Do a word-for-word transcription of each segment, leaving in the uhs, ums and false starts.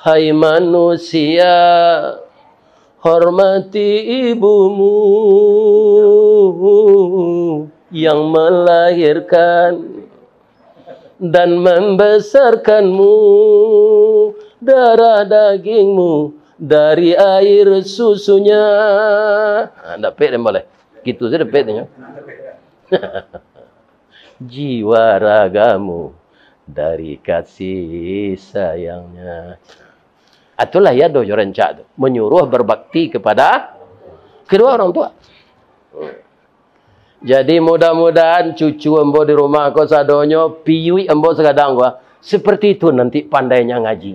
Hai manusia, hormati ibumu yang melahirkan dan membesarkanmu, darah dagingmu dari air susunya. Ha, dapek den boleh. Gitu saja dapek den. Jiwa ragamu dari kasih sayangnya. Itulah ya doh jo rancak tu. Menyuruh berbakti kepada kedua orang tua. Jadi mudah-mudahan cucu ambo di rumah ko sadonyo, piyuik ambo sagadang ko, seperti itu nanti pandainya ngaji.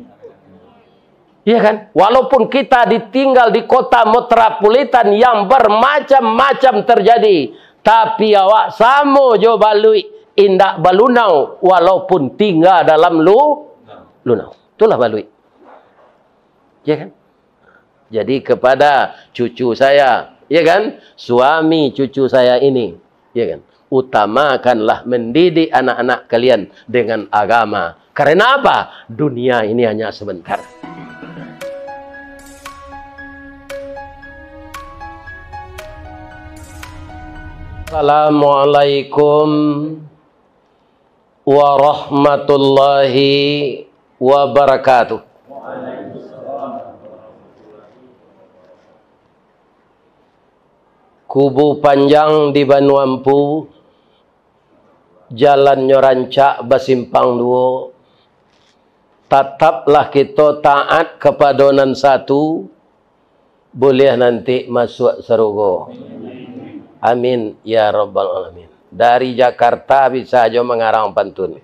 Iya kan? Walaupun kita ditinggal di kota metropolitan yang bermacam-macam terjadi, tapi awak samo jo baluik indak balunau, walaupun tinggal dalam lu-, lunau. Itulah baluik. Ya kan? Jadi kepada cucu saya, ya kan? Suami cucu saya ini, ya kan? Utamakanlah mendidik anak-anak kalian dengan agama. Karena apa? Dunia ini hanya sebentar. Assalamualaikum warahmatullahi wabarakatuh. Kubu panjang di Banua Ampu, jalannyo rancak basimpang duo. Tataplah kito taat kapado nan satu, buliah nanti masuak sarugo. Amin ya rabbal alamin. Dari Jakarta bisa jo mangarang pantun.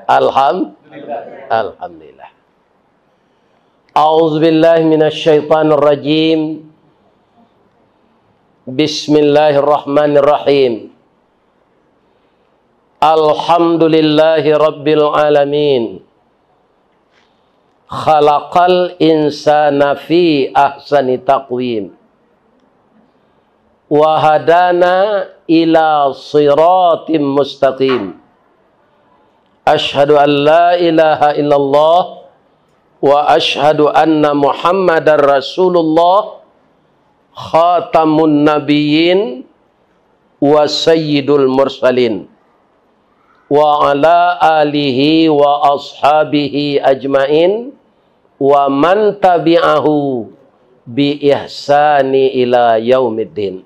Alham-, alhamdulillah. A'udzubillahi minasyaitonirrajim. Bismillahirrahmanirrahim. Alhamdulillahi rabbil alamin. Khalaqal insana fi ahsani taqwim. Wa hadana ila siratim mustaqim. Asyhadu an la ilaha illallah wa asyhadu anna Muhammadar Rasulullah, khatamun nabiyyin wa sayyidul mursalin, wa ala alihi wa ashabihi ajmain, wa man tabi'ahu bi ihsani ila yaumiddin.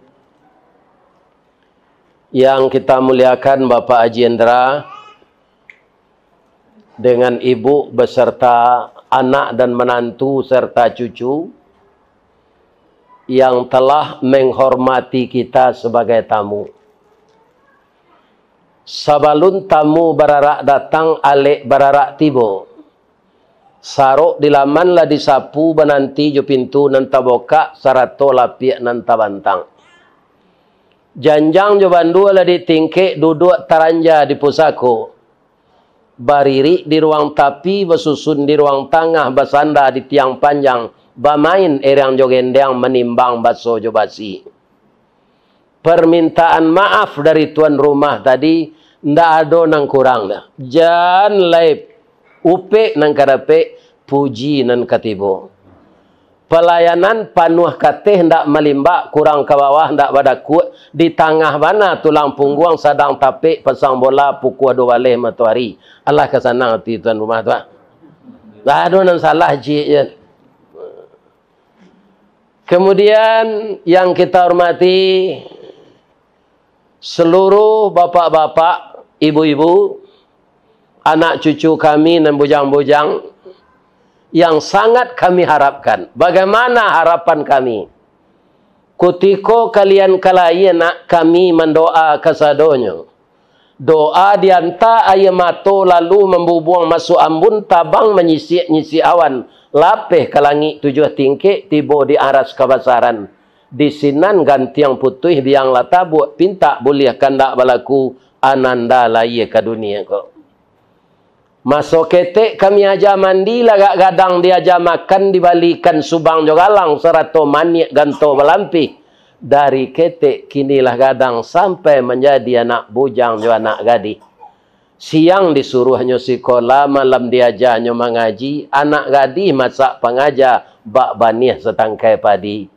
Yang kita muliakan Bapak Haji Indra, dengan ibu beserta anak dan menantu serta cucu yang telah menghormati kita sebagai tamu. Sabalun tamu bararak datang, alek bararak tibo. Sarok di laman lah disapu, bananti jo pintu nan tabokak, sarato lapiak nan tabantang. Janjang jo bandua lah ditingkek, duduak taranja di pusako. Baririk di ruang tapi, basusun di ruang tangah, basanda di tiang panjang, bamain erang jo gendang, manimbang baso jo basi. Permintaan maaf dari tuan rumah tadi, ndak ado nan kurang dah. Jan lai upek nan ka dapek, puji nan ka tibo. Palayanan panuah kateh ndak malimbak, kurang ka bawah ndak badakuak, di tangah bana tulang pungguang, sadang tapek pasang bola, pukua duo baleh matoari. Alah ka sanang ati tuan rumah tu, ah. Ndak ado nan salah, ciek je. Kemudian yang kita hormati, seluruh bapak-bapak, ibu-ibu, anak cucu kami nan bujang-bujang, yang sangat kami harapkan. Bagaimana harapan kami? Kutiko kalian ka lahia nak, kami mandoa kasadonyo. Doa dianta aia mato, lalu mambubuang masuak ambun, tabang manyisiak-nyisiak awan, lapeh ka langik tujuah tingkek, tibo di aras kabasaran. Di sinan gantiang putuih biang lah tabuak, pintak buliah kandak balaku, ananda lahia ka dunia ko. Maso ketek kami aja mandi, lagak gadang diaja makan, dibalikan subang jo galang, sarato maniak ganto balampih. Dari ketek kini lah gadang, sampai manjadi anak bujang jo anak gadih. Siang disuruahnyo sikola, malam diajanyo mangaji, anak gadih masak pangaja, bak baniah satangkai padi.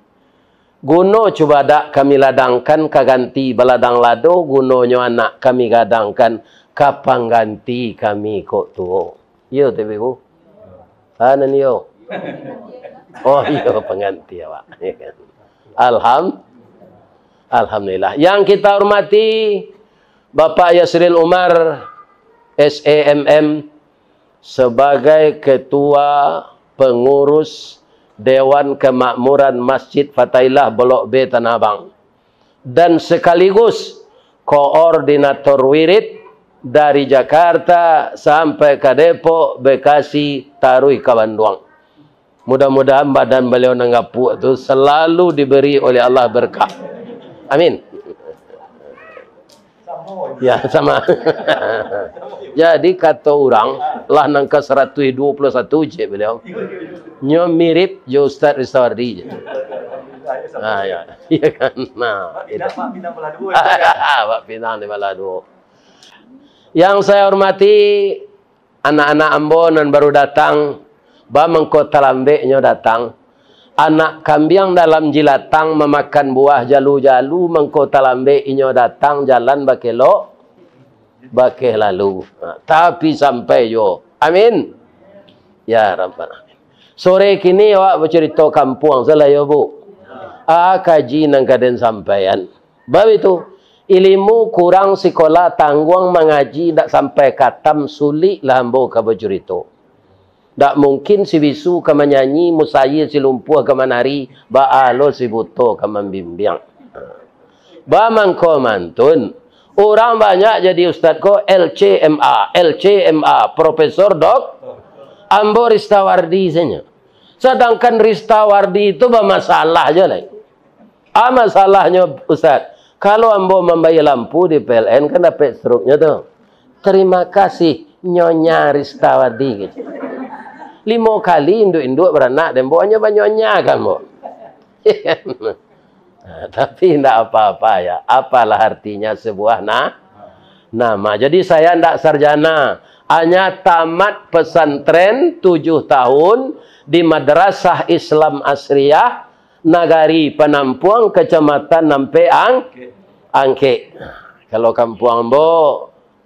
Guno cubadak kami ladangkan ka ganti baladang lado, gunonyo anak kami gadangkan ka pangganti kami kok tuo. Iyo, T B U? Kanan iyo. Oh, iyo, pangganti awak. Alham-, Alhamdulillah. Yang kita hormati, Bapak Yasril Umar, S E M M, sebagai Ketua Pengurus Dewan Kemakmuran Masjid Fatailah Blok B Tanah Abang, dan sekaligus koordinator wirid dari Jakarta sampai ka Depok, Bekasi, taruih ka Banduang. Mudah-mudahan badan baliau nan gapuak tu selalu diberi oleh Allah berkah. Amin. Ya, sama. Jadi, kato urang, lah nan ka saratuih duo puluah satu cek baliau. Nyo mirip jo Ustaz Ristawardi je. Ah, ya. Iya kan? Nah, itu. Pak Pinang di balah duo. Yang saya hormati, anak-anak ambo nan baru datang, ba mangko talambeknyo datang. Anak kambiang dalam jilatang mamakan buah jalu-jalu, mangko talambek inyo datang, jalan bakelok, bakeh lalu. Ha, tapi sampai juo. Amin. Ya Rabbal Alamin. Sore kini awak bacurito kampuang, salah yo, Bu? Ah, kaji nan ka den sampaian. Baitu, ilimu kurang sikola, tangguang mangaji, ndak sampai katam, sulik lah ambo ka bacurito. Ndak mungkin si bisu ka manyanyi, mustahil si lumpuah ka manari, baa lo si buto ka mambimbiang. Ba mangko mantun, urang banyak jadi ustad ko L C M A, L C M A, Profesor Dok, ambo Ristawardi sajo. Sadangkan Ristawardi tu bamasalah jo lai. Ah, masalahnyo, Ustaz, kalau ambo mambayia lampu di P L N, kan dapek struknyo tu. "Terima kasih, Nyonya Ristawardi," gitu. Limo kali induak-induak baranak dek ambo, hanyo banyonya ka ambo. Nah, tapi ndak apa-apa ya. Apalah artinya sebuah na-, nama. Jadi saya ndak sarjana, hanya tamat pesantren tujuh tahun di Madrasah Islam Asriyah, Nagari Panampuang, Kecamatan Ampek Ang-, Angkek. Kalau kampuang ambo,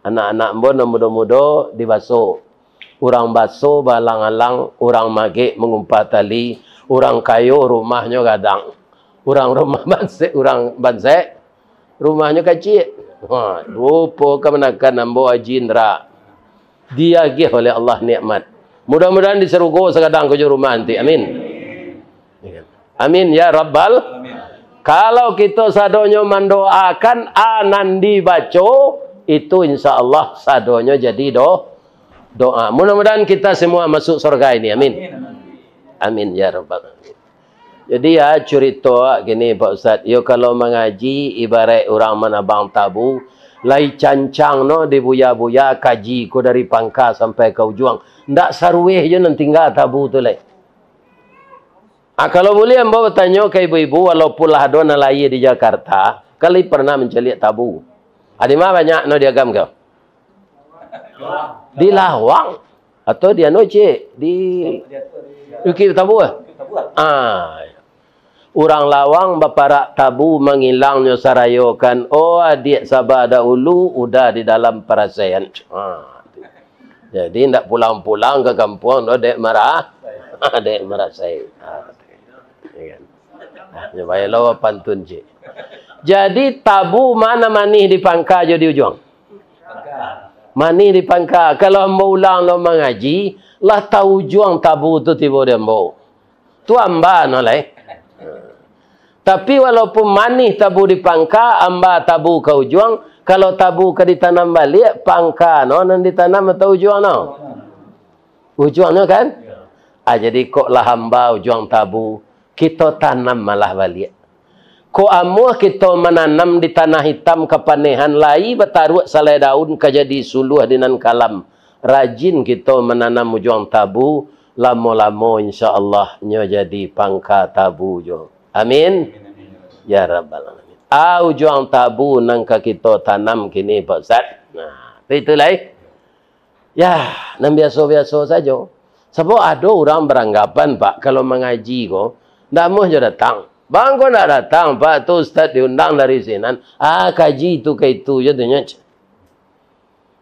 anak-anak ambo nan mudo-mudo di Baso. Urang Baso baalang-alang, urang Magek mangumpah tali, urang kayo rumahnyo gadang. Urang rumah bansek, urang bansek, rumahnyo kaciak. Ha, rupo kamanakan ambo Haji Indra. Diagiah oleh Allah nikmat. Mudah-mudahan di sarugo sagadang ko jo rumah nanti. Amin. Amin ya Rabbal. Kalau kito sadonyo mandoakan, a nan dibaco, itu insya Allah sadonyo jadi do-, doa. Mudah-mudahan kita semua masuk surga ini. Amin. Amin ya Rabbal Alamin. Jadi ya, curito awak gini, Pak Ustaz. Yo, kalau mangaji, ibarat urang manabang tabu, lai cancang no dibuya-buya, kaji ko dari pangka sampai ka ujuang. Ndak saruweh jo nan tingga tabu tu lai. Ah, kalau buliah ambo batanyo ka ibu-ibu, walaupun lah ado nan lahia di Jakarta, kali pernah mancaliak tabu. Adi ma banyak no di Agam ko? Di Lawang. Atau di anu, Cik? Di Bukik Tabu, eh? Ah. Urang Lawang baparak tabu, mangilangnyo sarayokan. Oh, adiak saba dahulu, udah di dalam parasaian. Ah. Jadi, ndak pulang-pulang ka kampuang, doh, dek marah. Dek marasai. Ah. Ya kan? Ah, nyo bae lo pantun, Cik. Jadi, tabu ma nan manih di pangka jo di ujuang? Manih di pangka. Kalau ambo ulang lo mangaji, lah taujuang tabu tu tibo di ambo. Tu amba no lai. Tapi walaupun manih tabu di pangka, amba tabu ka ujuang, kalau tabu ka ditanam baliak, pangka no nan ditanam atau ujuang no? Ujuangnyo kan? Ah, jadi kok lah amba ujuang tabu, kito tanam malah baliak. Kok amuah kito mananam di tanah itam kapanehan, lai bataruak salai daun ka jadi suluah di nan kalam. Rajin kito mananam ujuang tabu, lamo-lamo insya Allah nyo jadi pangka tabu jo. Amin. Ya Rabbal Alamin. Ah, ujuang tabu nan ka kito tanam kini, Pak Ustaz. Nah, itu lai. Ya, nan biaso-biaso sajo. Sabab ado urang baranggapan, Pak, kalau mangaji ko, ndak amuah jo datang. Bang ko ndak datang, Pak, tu ustaz diundang dari sinan. Ah, kaji tu ka itu je tu nyo.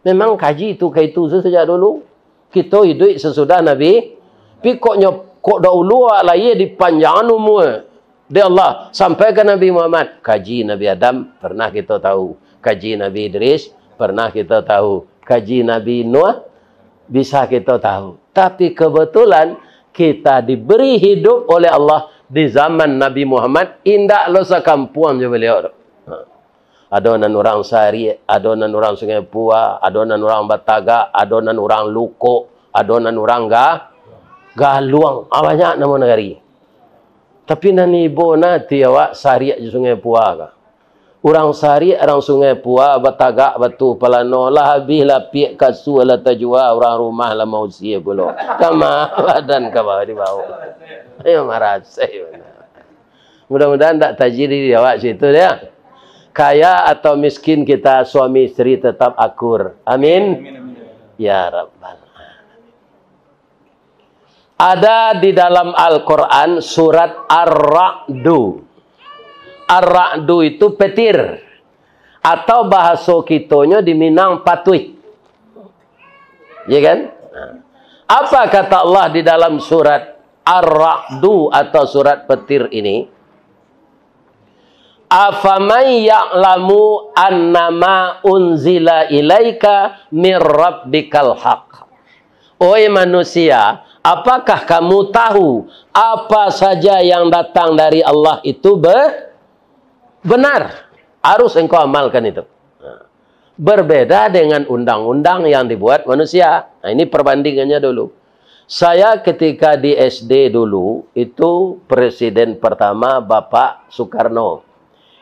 Memang kaji tu ka itu sajak dulu. Kito iduik sasudah Nabi. Pi kok nyo, kok dahulu awak lahia dipanjangan umua dek Allah sampai ka Nabi Muhammad. Kaji Nabi Adam pernah kito tahu. Kaji Nabi Idris pernah kito tahu. Kaji Nabi Nuh bisa kito tahu. Tapi kebetulan kita diberi hidup oleh Allah di zaman Nabi Muhammad, indak lo sakampuang jo beliau tu. Ha. Ado nan urang Sariak, ado nan urang Sungai Pua, ado nan urang Batagak, ado nan urang Lukok, ado nan urang Ga-, Galuang. Ah, banyak namo nagari. Tapi nan ibo nati awak Sariak jo Sungai Pua ka. Urang Sariak, urang Sungai Pua, Batagak, Batu Palano, lah abih lapiak kasua lah tajua, urang rumah lah mausia pulo. Ka ma badan ka bawah dibawa. Ayo marasai bana. Mudah-mudahan tak tajadi di awak situ dia. Kaya atau miskin kita, suami isteri tetap akur. Amin. Ya Rabbal Alamin. Ada di dalam Al-Quran surat Ar-Ra'du. Ar-Ra'du itu petir. Atau bahaso kitonyo di Minang patuih. Ya kan? Apa kata Allah di dalam surat Ar-Ra'du atau surat petir ini? "Afaman ya'lamu annama unzila ilaika mir rabbikal haq." Oi manusia, apakah kamu tahu apa saja yang datang dari Allah itu be-, benar? Harus engkau amalkan itu. Berbeda dengan undang-undang yang dibuat manusia. Nah, ini perbandingannya dulu. Saya ketika di S D dulu, itu presiden pertama Bapak Soekarno.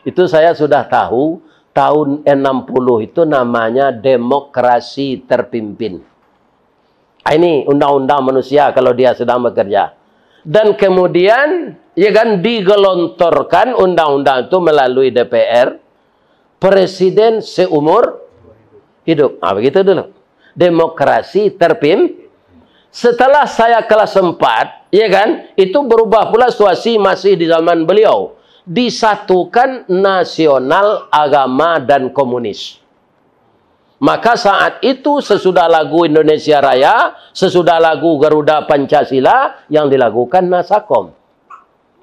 Itu saya sudah tahu, tahun enam puluh itu namanya demokrasi terpimpin. Ah, ini undang-undang manusia kalau dia sedang bekerja. Dan kemudian, ya kan, digelontorkan undang-undang itu melalui D P R, presiden seumur hidup. Ah, begitu dulu. Demokrasi terpim-, setelah saya kelas empat, ya kan, itu berubah pula situasi masih di zaman beliau. Disatukan nasional, agama, dan komunis. Maka saat itu sesudah lagu Indonesia Raya, sesudah lagu Garuda Pancasila, yang dilagukan Nasakom.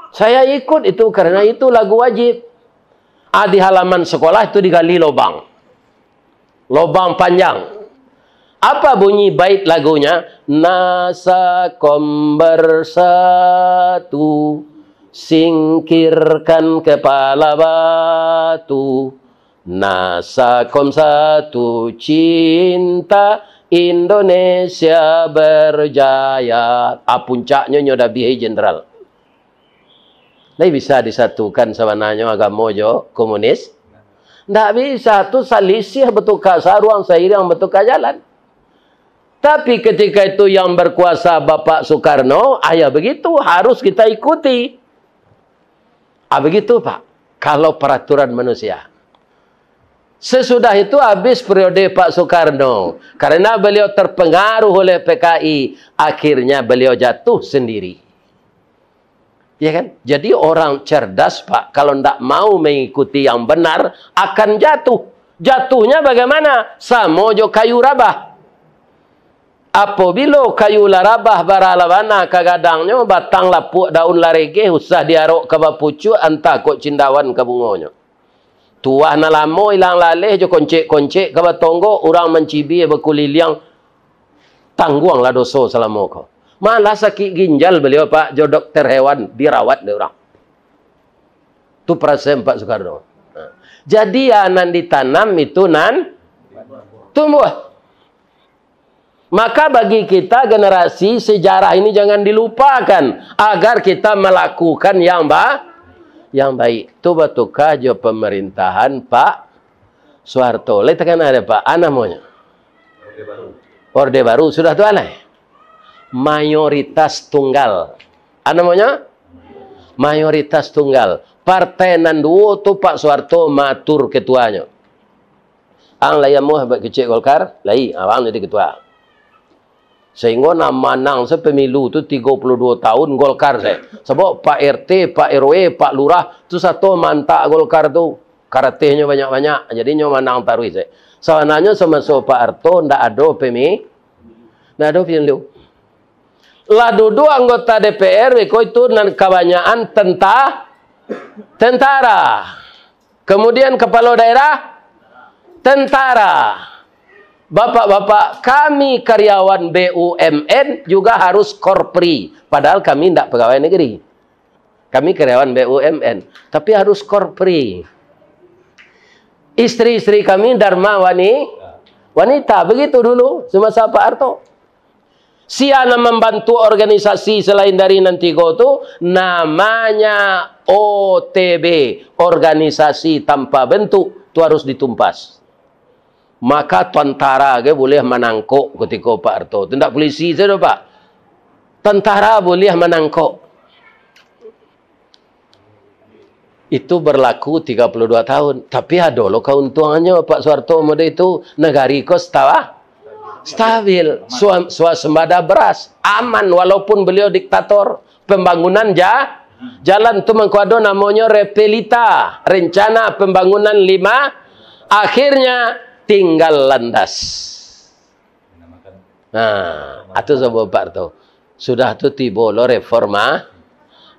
Saya ikut itu karena itu lagu wajib. Ah, di halaman sekolah itu digali lobang. Lobang panjang. Apa bunyi bait lagunya? "Nasakom bersatu, singkirkan kepala batu. Nasakom satu cinta, Indonesia berjaya." Ah, puncaknyo nyo dah bihai jenderal. Lai bisa disatukan sabananyo agamo jo komunis? Ndak bisa, tu salisih batuka saruang, sairiang batuka jalan. Tapi ketika itu yang berkuasa Bapak Soekarno, ah, ya begitu, harus kita ikuti. Ah, begitu, Pak, kalau peraturan manusia. Sesudah itu habis periode Pak Soekarno. Karena beliau terpengaruh oleh P K I, akhirnya beliau jatuh sendiri. Ya kan? Jadi orang cerdas, Pak, kalau ndak mau mengikuti yang benar, akan jatuh. Jatuhnya bagaimana? Samo jo kayu rabah. Apobilo kayu lah rabah, bara lah bana ka gadangnyo, batang lapuak, daun lah regeh, usah diarok ka bapucuak, antah kok cindawan ka bungonyo. Tuah nan lamo ilang laleh jo koncek-koncek ka batonggok, urang mancibia bakuliliang, tangguanglah doso salamo ko. Malah sakik ginjal baliau, Pak, jo dokter hewan, dirawat dek urang. Tu parasaian Pak Soekarno. Nah, jadi, ya, nan ditanam itu nan tumbuah. Maka bagi kita generasi sejarah ini jangan dilupakan, agar kita melakukan yang ba-, yang baik. Tu batukar jo pemerintahan Pak Soeharto. Lai takana dek Pak, a namonyo? Orde Baru. Orde Baru, sudah tu alai. Mayoritas tunggal. A namonyo? Mayoritas tunggal. Partai nan duo tu Pak Soeharto maatur ketuanyo. Ang lai amuah buek kecek Golkar, lai, abang jadi ketua. Sahinggo nan manang se pemilu tu tigo puluah duo tahun Golkar se. Sabab Pak R T, Pak R W, Pak Lurah tu sato mantak Golkar tu. Karatehnyo banyak-banyak, jadi nyo manang taruih se. Sabananyo samaso Pak Harto ndak ado pemi-, ndak ado pemilu. Lah duduak anggota D P R, beko itu nan kabanyakan tenta-, tentara. Kemudian kepala daerah, tentara. Bapak-bapak, kami karyawan B U M N juga harus korpri, padahal kami ndak pegawai negeri. Kami karyawan B U M N, tapi harus korpri. Istri-istri kami dharma wani-, wanita. Begitu dulu, semasa Pak Harto. Sia nan mambantu organisasi selain dari nan tigo tu, namanya O T B, organisasi tanpa bentuk, tu harus ditumpas. Maka tantara ge buliah manangkok kutiko Pak Harto. Tu ndak pulisi sajo, Pak. Tantara buliah manangkok. Itu berlaku tiga puluh dua tahun. Tapi ado lo kauntuangannyo, Pak Suharto mode itu. Nagari ko stawa-, stabil. Sua-, swasembada beras. Aman walaupun beliau diktator. Pembangunan ja-, jalan tu mangko ado namonyo repelita. Rencana pembangunan lima, akhirnya tinggal landas. Nah, atu sabuah Pak tu. Sudah tu tibo lo reforma-,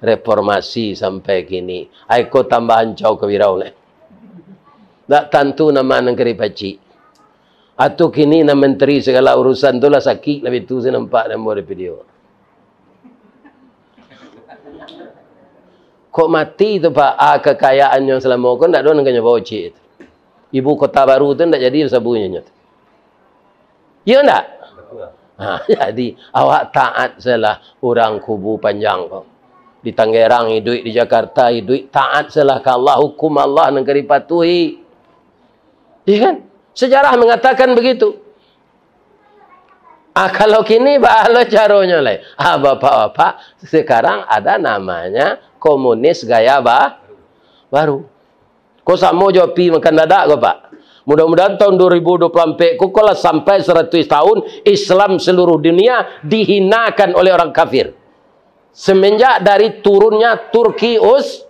reformasi sampai kini. Ai ko tambah ancau ka Firaun, eh. Ndak tantu nama nan ka dipacik. Atu kini nan menteri segala urusan tu lah sakik, labiah tu saya nampak dalam video. Kok mati tu, Pak? Ah, kekayaannyo selamo ko ndak ado nan ka nyo bao cik tu. Ibu kota baru tu ndak jadi sabunyo nyo tu. Iyo ndak? Betul. Ha, jadi, awak taat sajolah urang kubu panjang ko. Di Tangerang iduik, di Jakarta iduik, taat sajolah ka Allah, hukum Allah nan ka dipatuhi. Iya kan? Sejarah mengatakan begitu. Ah, kalau kini, baa lo caronyo lai? Ah, bapak-bapak, sekarang ada namanya komunis gaya ba-, baru. Ko samo jo api makan dadak ko, Pak. Mudah-mudahan tahun dua ribu dua puluh ampek ko, ko lah sampai seratus tahun Islam seluruh dunia dihinakan oleh orang kafir. Semenjak dari turunnya Turki Us-,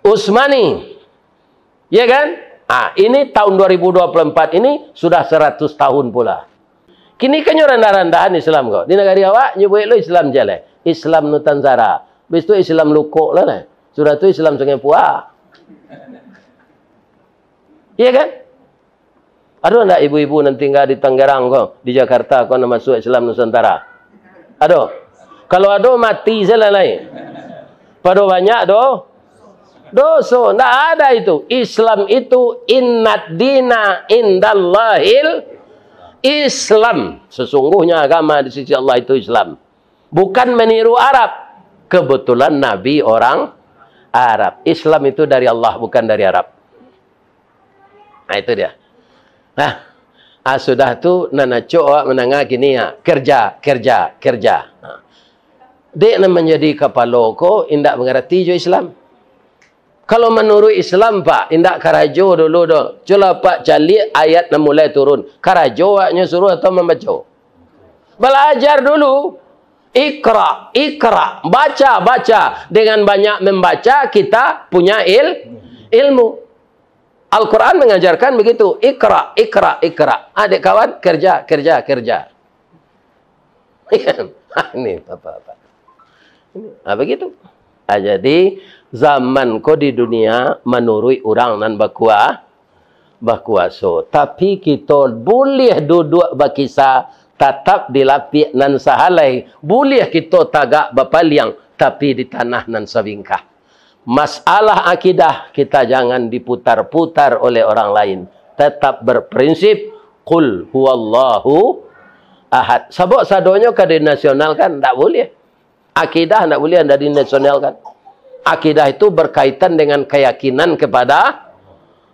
Utsmani. Ya kan? Ah, ini tahun dua ribu dua puluh empat ini sudah seratus tahun pula. Kini kan nyo randah-randahan Islam ko. Di nagari awak, nyo buek lo Islam jaleh. Islam Nusantara. Bis tu Islam Lukok lah, lah. Sudah tu Islam Sungai Pua. Iya kan? Ado ndak ibu-ibu nan tingga di Tangerang ko, di Jakarta ko, nan masuak Islam Nusantara? Ado? Kalau ado, mati sajolah lai. Pado banyak do-, doso. Ndak ada itu. Islam itu, innad dina indallahil Islam. Sesungguhnya agama di sisi Allah itu Islam. Bukan meniru Arab. Kebetulan Nabi orang Arab. Islam itu dari Allah, bukan dari Arab. Nah, itu dia. Nah, ah, sudah tu, nan acok awak mandanga kini, ah, kerja, kerja, kerja. Nah. Dek nan manjadi kapalo ko indak mangarati jo Islam. Kalau manuruik Islam, Pak, indak karajo dulu doh. Cubolah, Pak, caliak ayat nan mulai turun. Karajo awaknyo suruah atau mambaco? Balajar dulu. Iqra, iqra, baca, baca. Dengan banyak membaca, kita punya il-, ilmu. Al-Quran mengajarkan begitu. Iqra, iqra, iqra. Ah, dek kawan, kerja, kerja, kerja. Ini, Bapak-bapak. Ini, ah, begitu. Ah, jadi, zaman ko di dunia manuruik urang nan bakua-, bakuaso. Tapi kito buliah duduak bakisa, tatap di lapiak nan sahalai. Buliah kito tagak bapaliang, tapi di tanah nan sabingkah. Masalah akidah, kita jangan diputar-putar oleh orang lain. Tetap berprinsip, "Qul huwallahu ahad." Sabab sadonyo ka dinasionalkan, ndak buliah. Akidah ndak buliah ndak dinasionalkan. Akidah itu berkaitan dengan keyakinan kepada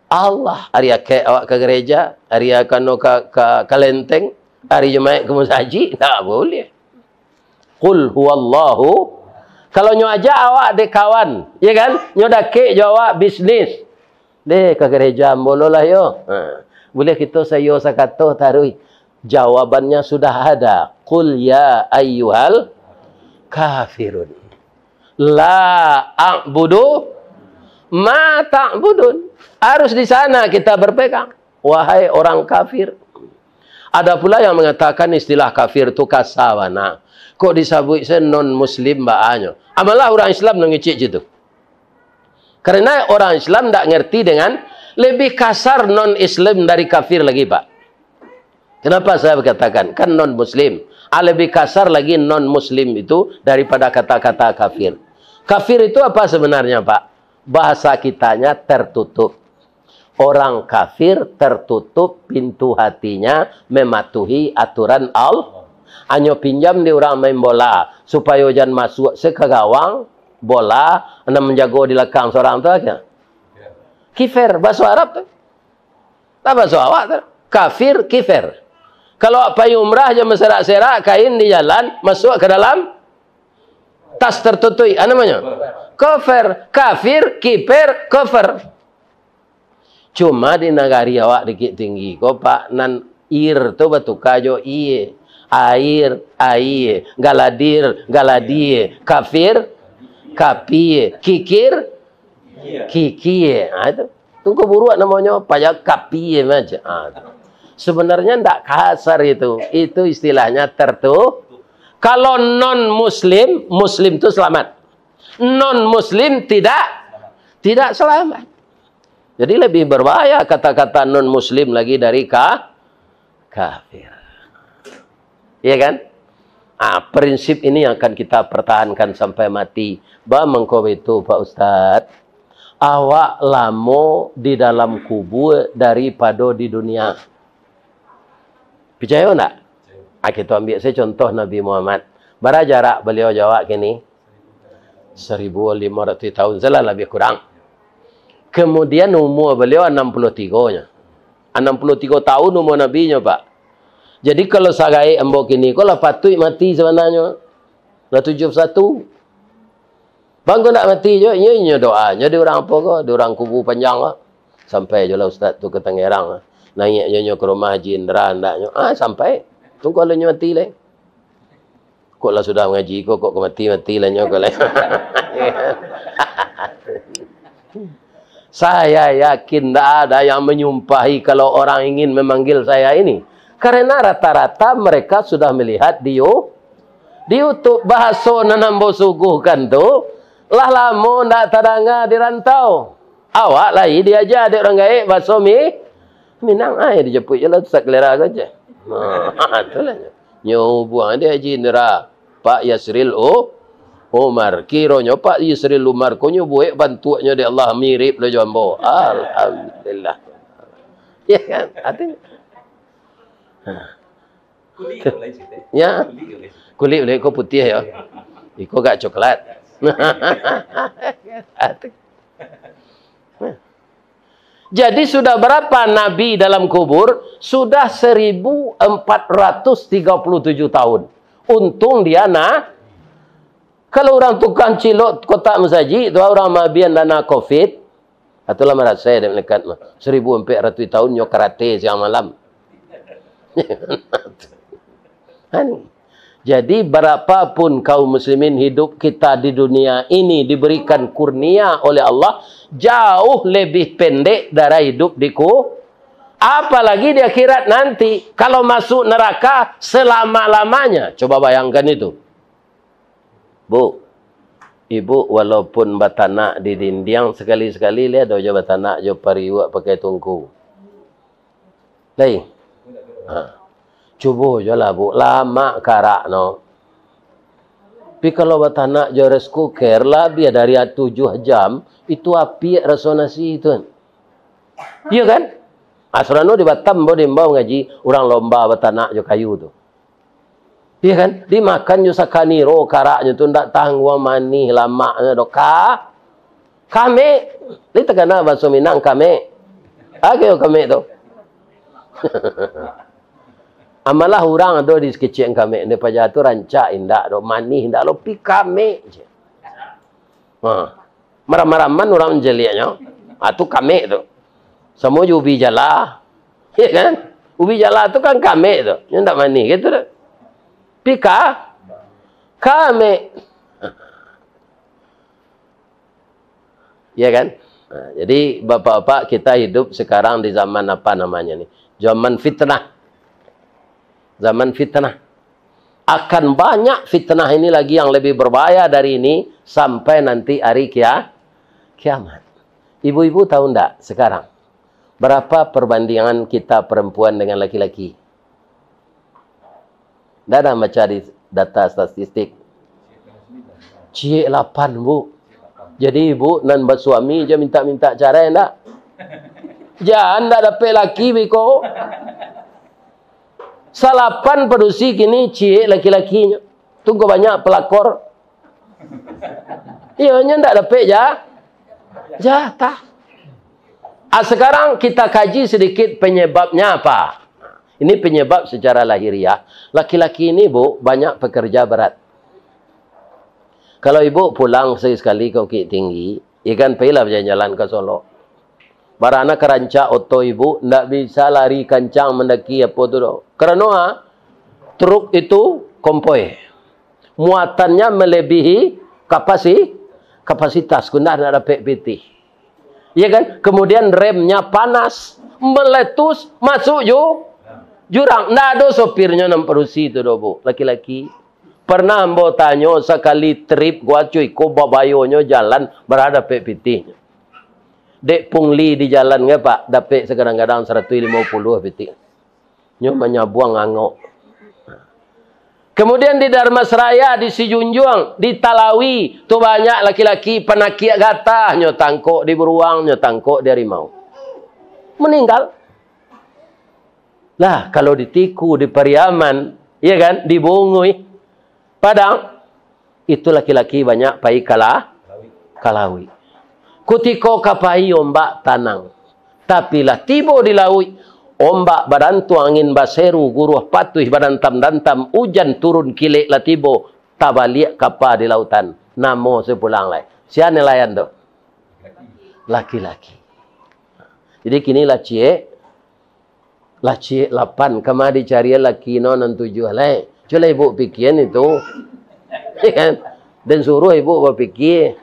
Allah. Ari akek awak ka gereja, ari kano ka, ka, ka lenteng, ari Jumaik ka musajik, ndak buliah. Qul huwallahu. Kalau nyo ajak awak dek kawan, ya kan? Nyo dakek jo awak bisnis. Deh, ka gereja ambo lo lah yo. Ha. Buliah kito saiyo sakato taruih. Jawabannya sudah ada. Qul ya ayyuhal kafirun. La a'budu ma ta'budun. Harus di sana kita berpegang. Wahai orang kafir. Ada pula yang mengatakan istilah kafir tu kasa bana. Kok disabuik se non muslim baanyo. Amalah orang Islam nan ngecek situ. Karena orang Islam ndak ngerti dengan lebih kasar non Islam dari kafir lagi, Pak. Kenapa saya katakan? Kan non muslim. Ah, lebih kasar lagi non muslim itu daripada kata-kata kafir. Kafir itu apa sebenarnya, Pak? Bahasa kitanya tertutup. Orang kafir tertutup pintu hatinya mematuhi aturan Allah. Hanyo pinjam di urang main bola, supayo jan masuak se ka gawang, bola, nan manjago di lakang sorang tu aja. Kifer, baso Arab tu. Lah baso awak tu. Kafir, kifer. Kalau awak pai umrah, jan baserak-serak kain di jalan, masuak ka dalam tas tertutup, ah, namonyo? Kofer. Kafir, kiper, kofer. Cuma di nagari awak Bukittinggi ko, Pak, nan ir tu batuka jo ie. Air, aie. Galadir, galadie. Kafir, kapie. Kikir, kikie. Ha, itu. Tungku buruak namonyo, payah kapie macam. Ha, itu. Sebenarnya ndak kasar itu. Itu istilahnya tertu-, kalau non muslim, muslim tu selamat. Non muslim tidak, tidak selamat. Jadi lebih berbahaya kata-kata non muslim lagi dari ka-, kafir. Iya kan? Ah, prinsip ini yang akan kita pertahankan sampai mati. Ba mangko itu, Pak Ustaz, awak lamo di dalam kubur daripado di dunia. Picayo ndak? Ah, kita ambiak saja contoh Nabi Muhammad. Bara jarak baliau jo awak kini? Seribu lima ratus tahun, salah lebih kurang. Kemudian umur baliau anam puluah tigo nyo. Anam puluah tigo tahun umur Nabi nyo, Pak. Jadi kalau sagaek ambo kini ko lah patuik mati sabananyo. Lah tujuah puluah satu. Bangko ndak mati jo, inyo, inyo doa. Nyo di urang apo ko? Di urang kubu panjang ko. Sampai jo lah ustaz tu ka Tangerang. Naiak jo nyo ka rumah Haji Indra, ndak nyo. Ah, sampai. Tunggu kalau nyo mati lai. Kok lah sudah mangaji ko, kok ka mati, mati lah nyo ko lai. Saya yakin ndak ada yang menyumpahi kalau orang ingin memanggil saya ini. Karena rata-rata mereka sudah melihat di You-, di YouTube. Bahaso nan ambo suguhkan tu, lah lamo ndak tadanga di rantau. Awak lai diaja dek urang gaek bahaso Mi-, Minang, ai dijapuik je lah tu sakalera ko je. Ha, itulah nyo. Nyo buang dek Haji Indra, Pak Yasril U-, Umar. Kironyo Pak Yasril Umar ko nyo buek bantuaknyo dek Allah mirip lah jo ambo. Alhamdulillah. Ya kan? Artinya, ha. Kulik tu lain cerita. Ya. Kulik tu lain cerita. Kulik, kulik ko putiah ya. Iko agak coklat. Jadi sudah berapa Nabi dalam kubur? Sudah seribu empat ratus tiga puluh tujuh tahun. Untung dia nah. Kalau urang tukang cilok kotak masajik tu, urang maabian dana covid, atulah marasai dek malaikat mah. Seribu ampek ratuih tahun nyo karate siang malam. Ani. Jadi, barapapun kaum muslimin hidup kita di dunia ini diberikan kurnia oleh Allah, jauh lebih pendek dari hidup di ku-, apalagi di akhirat nanti. Kalau masuk neraka selama-lamanya, coba bayangkan itu. Bu, ibu walaupun batanak di dindiang, sakali-sakali lai ado jo batanak jo pariuak pakai tungku. Lai. Ha. Cubo jo lah, Bu. Lamak karak no. Tapi kalau batanak jo rice cooker, labiah dari tujuah jam, itu apiak raso nasi tu. Iya kan? Asrano di Batam, bo, di Imbau ngaji, urang lomba batanak jo kayu tu. Iya kan? Dimakan jo sakaniro karaknyo tu, ndak tangguang manih lamaknyo doh. Ka-, kamek. Lai takana bahaso Minang kamek. Apo kamek tu? Amalah urang ado di sakecek kamek, di paja tu rancak indak doh, manih indak lo, pi kamek je. Ha. Maram-maraman urang manjaliaknyo. Ha, tu kamek tu. Samo jo ubi jala. Iya kan? Ubi jala tu kan kamek tu. Nyo ndak manih gitu dah. Pika, kamek. Ya kan? Nah, jadi bapak-bapak, kita hidup sekarang di zaman apa namanya nih? Zaman fitnah. Zaman fitnah. Akan banyak fitnah ini lagi yang lebih berbahaya dari ini sampai nanti hari kia-, kiamat. Ibu-ibu tahu ndak sekarang berapa perbandingan kita perempuan dengan laki-laki? Ndak ada baca di data statistik. Ciek lapan, Bu. Jadi, ibu nan basuami je minta-minta carai, ndak? Jan ndak dapek laki biko. Salapan padusi kini ciek laki-lakinyo. Tunggu banyak pelakor. Iyo, nyo ndak dapek ja-, jatah. Ah, sekarang kita kaji sedikit penyebabnya apa. Ini penyebab secara lahiriah. Laki-laki ini, Bu, banyak pekerja berat. Kalau ibu pulang sekali-sekali ke Bukittinggi, ya kan, pailah bajalan-jalan ke Solok. Barana karancak oto ibu, ndak bisa lari kancang mandaki apo tu doh. Karano, ah, truk itu kompoi. Muatannya melebihi kapasi-, kapasitas, ku ndak, ndak dapek pitih. Ya kan? Kemudian remnya panas, meletus, masuk ju-, jurang. Ndak ado sopirnyo nan padusi tu doh, Bu, laki-laki. Pernah ambo tanyo sakali trip, gua cuy, ko babayonyo jalan, bara dapek pitih. Dek pungli di jalan ngai, Pak, dapek sakadang-kadang saratuih limo puluah pitih. Nyo manyabuang angok. Kemudian di Dharmasraya, di Sijunjuang, di Talawi, tu banyak laki-laki panakiak gatah, nyo tangkok di buruang, nyo tangkok di harimau. Meninggal. Lah, kalau di Tiku, di Pariaman, iya kan, di Bunguih, Padang, itu laki-laki banyak pai ka la-, ka lauik. Kutiko ka pai, ombak tanang. Tapi lah tibo di lauik, ombak badantuang, angin baseru, guruah patuih badantam-dantam, ujan turun kilek lah tibo, tabaliak kapa di lautan. Namo se pulang lai. Sia nelayan tu? Laki-laki. Jadi kini lah ciek, lah ciek lapan, kama dicarian laki no nan tujuah lai. Cubolah ibu pikian itu. Kan? Dan suruh ibu bapikia.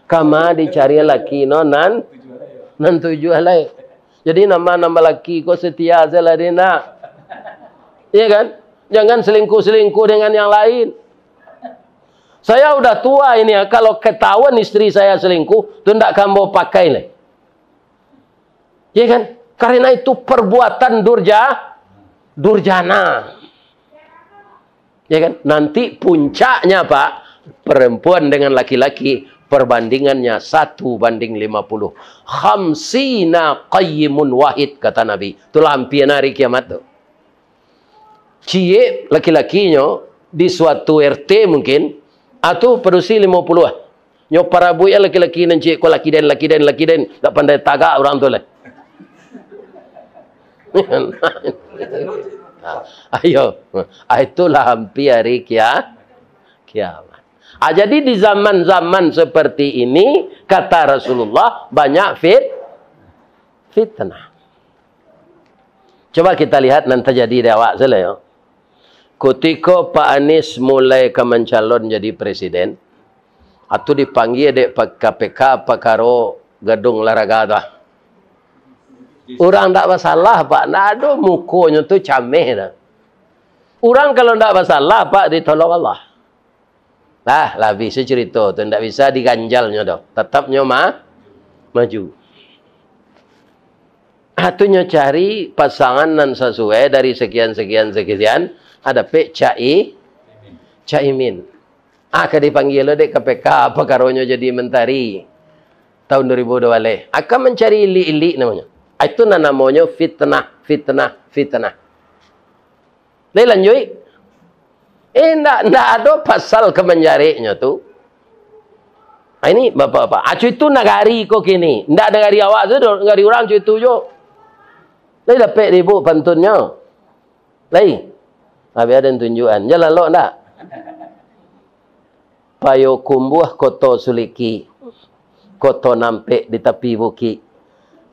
Kama dicarian laki no nan, nan tujuah lai. Jadi nambah-nambah laki ko setia sajolah dek nak. Iya kan? Jangan selingkuh-selingkuh dengan yang lain. Saya udah tua ini ya, kalau ketahuan istri saya selingkuh, tu ndak ka ambo pakai lai. Ya kan? Karena itu perbuatan durja-, durjana. Ya kan? Nanti puncaknya, Pak, perempuan dengan laki-laki, perbandingannya satu banding lima puluh. Khamsina qayyimun wahid, kata Nabi. Itulah ampia hari kiamat tu. Ciek laki-lakinyo di suatu R T mungkin, atu padusi limo puluah. Nyo parabuik laki-laki nan ciek ko, laki den, laki den, laki den, dak pandai tagak urang tu lai. Ayo, ah, itulah ampia hari kia-, kiamat. Ah, jadi di zaman-zaman seperti ini, kata Rasulullah, banyak fit-, fitnah. Coba kita lihat nan tajadi di awak sajo yo. Kutiko Pak Anies mulai ka mancalon jadi presiden, atu dipanggia dek pa-, K P K pakaro gadung olahraga tu ah. Urang ndak basalah, Pak, ndak ado, mukonyo tu cameh dah. Urang kalau ndak basalah, Pak, ditolong Allah. Lah, lah abih se carito tu, ndak bisa diganjalnyo doh. Tatap nyo ma-, maju. Ah, tu nyo cari pasangan nan sasuai dari sekian, sekian, sekian, ah, dapek Cak I-, Cak Imin. Ah, ka dipanggia lo dek K P K, pakaronyo jadi mentari tahun dua ribu dua baleh. Akan mancari ilik-ilik namonyo. Ah, itu nan namonyo fitnah, fitnah, fitnah. Lai lanjuik. Eh, ndak, ndak ado pasal ka manjareknyo tu. Ah, ini, Bapak-bapak. Acu itu nagari ko kini. Ndak nagari awak tu doh, nagari urang acu itu jo. Lai dapek di ibu pantunnyo? Lai? Abih ado tunjukan. Jalan lok ndak? Payokumbuah Koto Suliki, koto nampek di tapi bukik.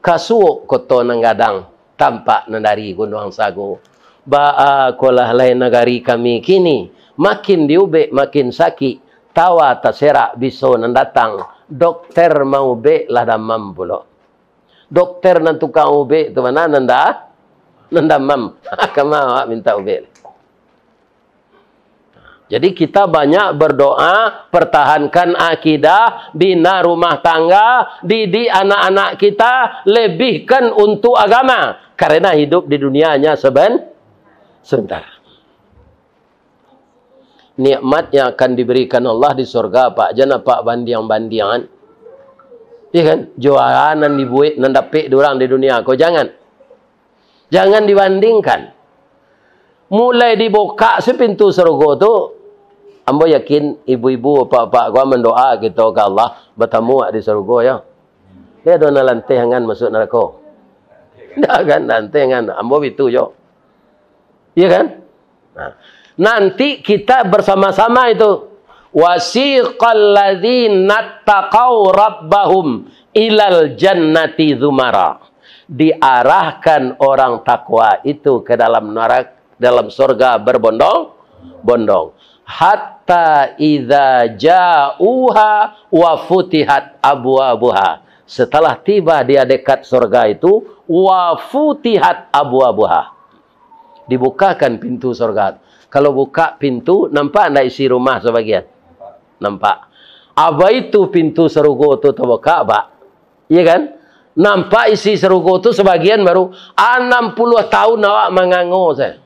Kasuok koto nan gadang, tampak nan dari Gunuang Sago. Baa kolah lai nagari kami kini, makin diubek makin sakik, tawa taserak biso nan datang, dokter maubek lah damam pulo. Dokter nan tukang ubek tu ma nan da-, nan damam. Kama awak mintak ubek. Jadi kita banyak berdoa, pertahankan akidah, bina rumah tangga, didik anak-anak kita, lebihkan untuk agama. Karena hidup di dunia hanya seben-, sebentar. Nikmat yang akan diberikan Allah di surga, Pak, jan Apak bandiang-bandiangan. Iya kan? Jo a nan dibuek, nan dapek di urang di dunia ko, jangan. Jangan dibandingkan. Mulai dibukak se pintu sarugo tu, ambo yakin ibu-ibu, apak-apak ko mandoa kito ka Allah, batamu di sarugo, yo. Ndak ado nan lanteh angan masuak narako. Ndak kan, lanteh angan. Ambo bitu jo. Iya kan? Nah, nanti kita bersama-sama itu. "Wasiqal ladzina taqau rabbahum ilal jannati zumara." Diarahkan orang takwa itu ke dalam narak-, dalam surga berbondong-bondong. "Hatta idza ja'uha wa futihat abwabuha." Setelah tiba di dekat surga itu, "Wa futihat abwabuha." Dibukakan pintu surga. Kalau buka pintu, nampak ndak isi rumah sabagian? Nampak. Aba itu pintu sarugo tu tabuka, Pak. Iya kan? Nampak isi sarugo tu sabagian baru, anam puluah tahun awak mangango sajo.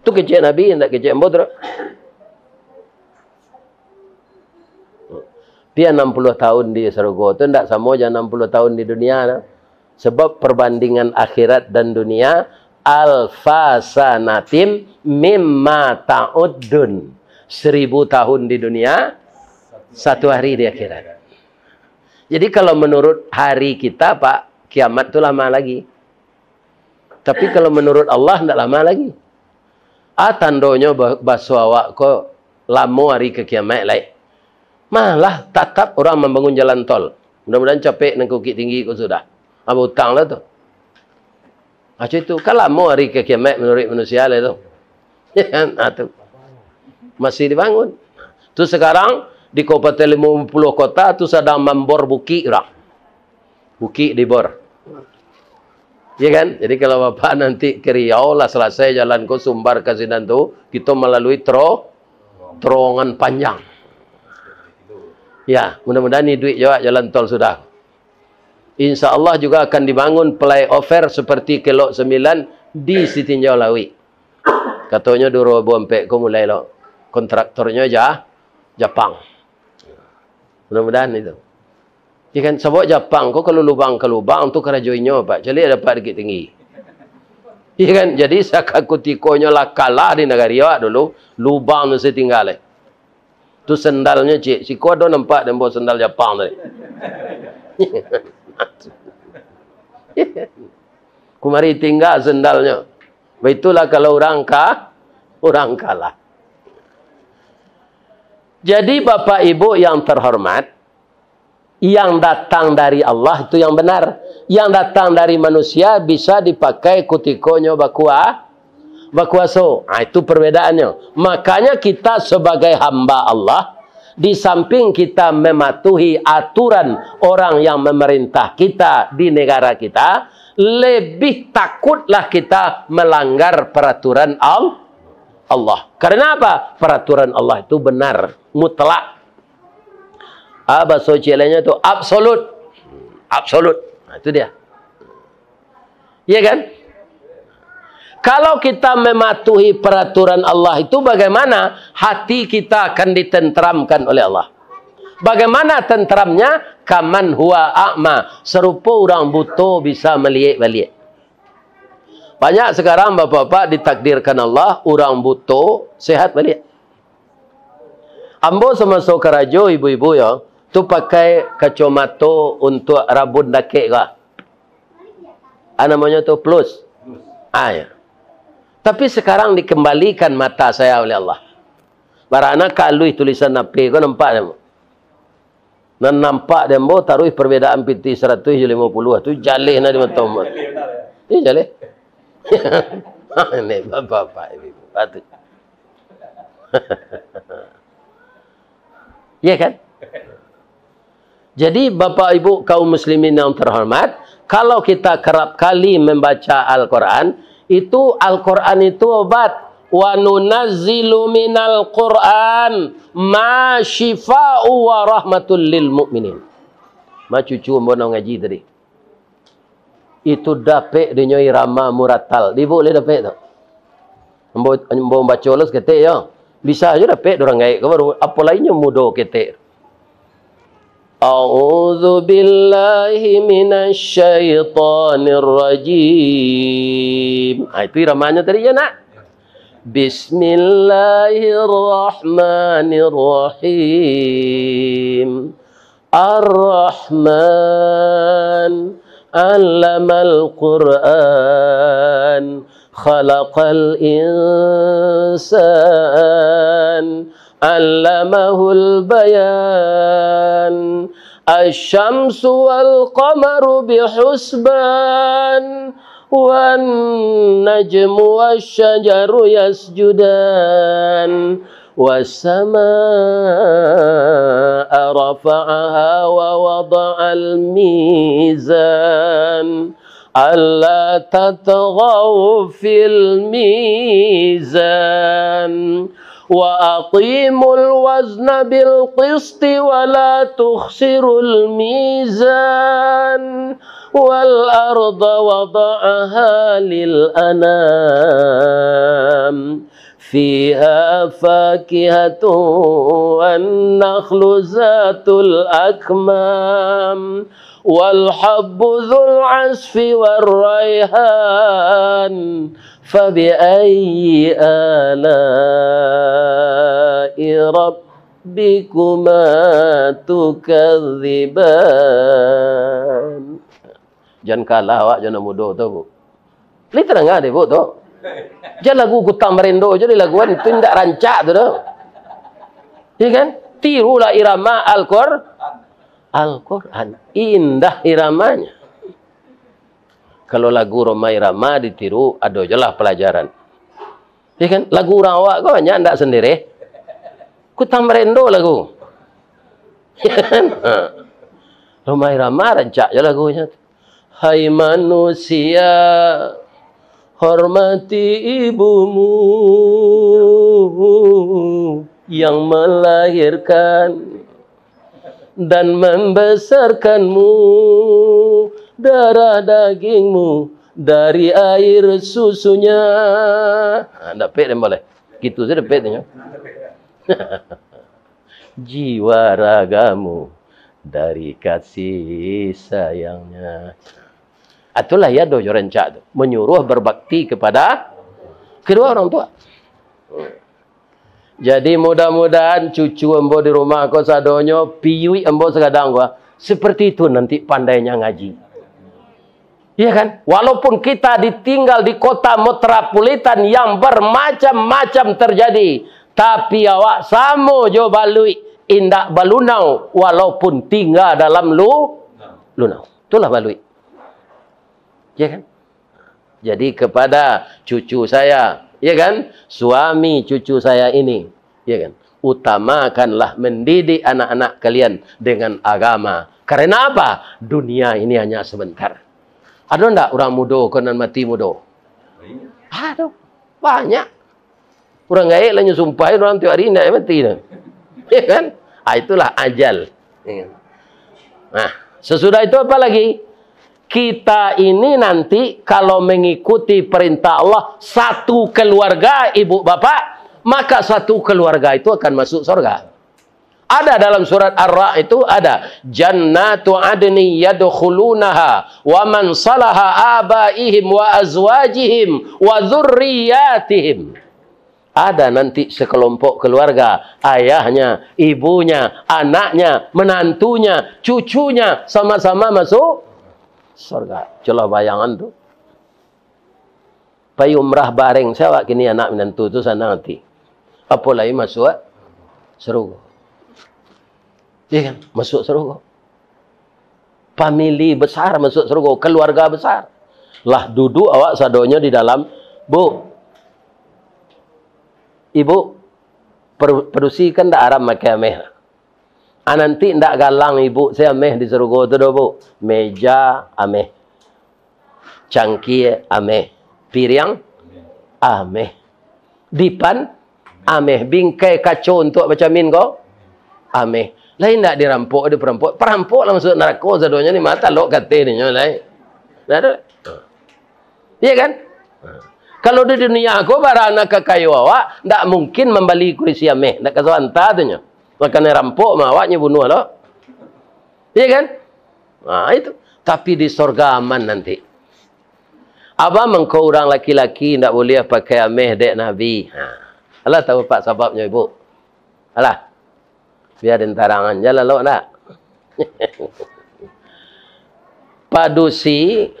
Tu kecek Nabi, ndak kecek ambo tu. Tapi anam puluah tahun di sarugo tu ndak samo jo anam puluah tahun di dunia tu. Sebab perbandingan akhirat dan dunia, alfa sanatim mimma ta'uddun. Seribu tahun di dunia, satu hari di akhirat. Jadi kalau menurut hari kita, Pak, kiamat tu lama lagi. Tapi kalau menurut Allah, ndak lama lagi. Ah, tandonyo ba-, baso awak ko lamo hari ka kiamaik lai. Malah tatap urang mambangun jalan tol. Mudah-mudahan capek nan ka Bukittinggi ko sudah. Ah, bautang lah tu. Ah, itu kan lamo hari ka kiamaik manuruik manusia lai tu. Ya kan? Ah, tu. Masih dibangun. Tu sekarang di Kabupaten Limo Puluah Kota tu sadang mambor bukik urang. Bukik dibor. Ya kan? Jadi kalau Bapak nanti ke Riau lah selesai jalan ko Sumbar ka sinan tu, kito malalui tero-, terowongan panjang. Ya, mudah-mudahan iduik jo jalan tol sudah. Insya Allah juga akan dibangun flyover seperti Kelok Sembilan di Sitinjau Lauik. Katonyo duo ribu ampek ko mulai lo. Kontraktornyo Ja-, Japang. Mudah-mudahan itu. Ya kan, sabab Japang ko kalau lubang ka lubang tu karajo inyo, Pak. Caliak dapek Bukittinggi. Ya kan, jadi sakutiko nyo lah kalah di nagari awak dulu, lubang tu satingga lai. Tu sandalnyo, cik. Siko ado nampak den bawa sandal Japang tadi. Kumari tingga sandalnyo. Baitulah kalau urang ka-, urang kalah. Jadi, Bapak Ibu yang terhormat, yang datang dari Allah itu yang benar. Yang datang dari manusia bisa dipakai kutiko nyo bakua-, bakuaso. Ah, itu perbedaannya. Makanya kita sebagai hamba Allah, di samping kita mematuhi aturan orang yang memerintah kita di negara kita, lebih takutlah kita melanggar peraturan Al-, Allah. Karena apa? Peraturan Allah itu benar, mutlak. Ah, bahaso ciek lainnyo tu absolut. Absolut. Nah, itu dia. Iya kan? Kalau kita mematuhi peraturan Allah itu, bagaimana hati kita akan ditenteramkan oleh Allah? Bagaimana tenteramnya? Kaman huwa a'ma, sarupo urang buto bisa maliek baliak. Banyak sekarang bapak-bapak ditakdirkan Allah, urang buto sehat baliak. Ambo samaso karajo, ibu-ibu yo, tu pakai kacomato untuak rabun dakek ko. Ah, namonyo tu plus. Ah, ya. Tapi sekarang dikembalikan mata saya oleh Allah. Barana kaluih tulisan H P ko nampak nyo. Nan nampak di ambo taruih perbedaan pitih saratuih jo limo puluah tu jaleh na di mato ambo. Iyo jaleh. Ini bapak-bapak, ibu-ibu. Patut. Ya kan? Jadi, Bapak Ibu kaum muslimin yang terhormat, kalau kita kerap kali membaca Al-Quran, itu Al-Quran itu obat. "Wa nunazzilu minal Quran ma syifa'u wa rahmatul lil mu'minin." Ma cucu ambo nan ngaji tadi. Itu dapek dinyo irama muratal. Di ibu lai dapek tu? Ambo, ambo baco lo saketek yo. Bisa jo dapek di urang gaek ko baru, apo lai nyo mudo ketek. A'udzu billahi minasy syaithanir rajim. Ah, itu iramanyo tadi yo, nak. Bismillahirrahmanirrahim. Ar-Rahman, 'allamal Qur'an, khalaqal insan, 'allamahul bayan. Asy-syamsu wal qamaru bihusban, wan najmu wasy-syajaru yasjudan. Was-samaa'a rafa'aha wa wada'al mizan. Alla tatghaw fil mizan. Wa aqimul wazna bil qisti wa la tukhsirul mizan. Wal arda wada'aha lil anam. Fiha fakihatun wan nakhlu zatul akmam. Wal habbu dzul 'asfi war raihan. Fabi ayyi ala'i rabbikuma tukadziban. Jan kalah awak jo nan mudo tu, Bu. Lai tadanga dek Ibu tu. Jan lagu Kutang Barendo jo dilaguan, itu indak rancak tu doh. Ya kan? Tirulah irama Al-Qur-, Al-Quran. Indah iramanya. Kalau lagu Rhoma Irama ditiru, ado je lah pelajaran. Ya kan? Lagu urang awak ko banyak ndak sendiri. Kutang Barendo lagu. Ya kan? Ha. Rhoma Irama rancak je lagunyo tu. Hai manusia, hormati ibumu yang melahirkan dan membesarkanmu, darah dagingmu dari air susunya. Ha, dapek den boleh. Gitu saja dapek tu, nyo. Jiwa ragamu dari kasih sayangnya. Itulah ya dojo rancak tu, menyuruh berbakti kepada kedua orang tua. Jadi mudah-mudahan cucu ambo di rumah ko sadonyo piyuik ambo sagadang ko, seperti itu nanti pandainya ngaji. Iya kan? Walaupun kita ditinggal di kota metropolitan yang bermacam-macam terjadi, tapi awak samo jo baluik, indak balunau, walaupun tinggal dalam lu-, lunau. Itulah baluik. Ya kan? Jadi kepada cucu saya, ya kan? Suami cucu saya ini, ya kan? Utamakanlah mendidik anak-anak kalian dengan agama. Karena apa? Dunia ini hanya sebentar. Ado ndak urang mudo ko nan mati mudo? Ado. Banyak. Urang gaek lah nyo sumpah, urang tiok hari indak mati tu. Ya kan? Ah, itulah ajal. Ya kan? Nah, sesudah itu apa lagi? Kita ini nanti kalau mengikuti perintah Allah, satu keluarga, ibu bapak, maka satu keluarga itu akan masuk surga. Ada dalam surat Ar-Ra'd itu ada, "Jannatu adni yadkhulunaha wa man salaha abaihim wa azwajihim wa dzurriyyatihim." Ada nanti sekelompok keluarga, ayahnya, ibunya, anaknya, menantunya, cucunya, sama-sama masuk surga. Cubolah bayangan tu. Pai umrah bareng se awak kini anak minantu tu sanang ati. Apo lai masuak sarugo. Iya kan? Masuk surga. Famili besar masuk surga, keluarga besar. Lah duduak awak sadonyo di dalam, "Bu, Ibu, per-, padusi kan ndak haram makai ameh. Ah, nanti ndak galang Ibu se ameh di surga tu doh, Bu. Meja ameh. Cangkie ameh. Piriang ameh. Dipan ameh. Bingkai kaco untuak bacamin ko ameh." Lai ndak dirampok, diperampok. Perampok lah masuk narako sadonyo ni, mata lok kate ninyo lai. Ndak ado. Iya kan? Kalau di dunia ko, bara nan kakayo awak, ndak mungkin mambali kurisi ameh, ndak ka sabanta tu nyo. Makan rampok mah awak nyo bunuah lo. Iya kan? Nah, itu. Tapi di sorga aman nanti. Abah mangko urang laki-laki ndak buliah pakai ameh dek Nabi. Ha. Alah tahu pak sababnyo, Ibu? Alah. Biar den tarangan. Jalan lawak ndak? Padusi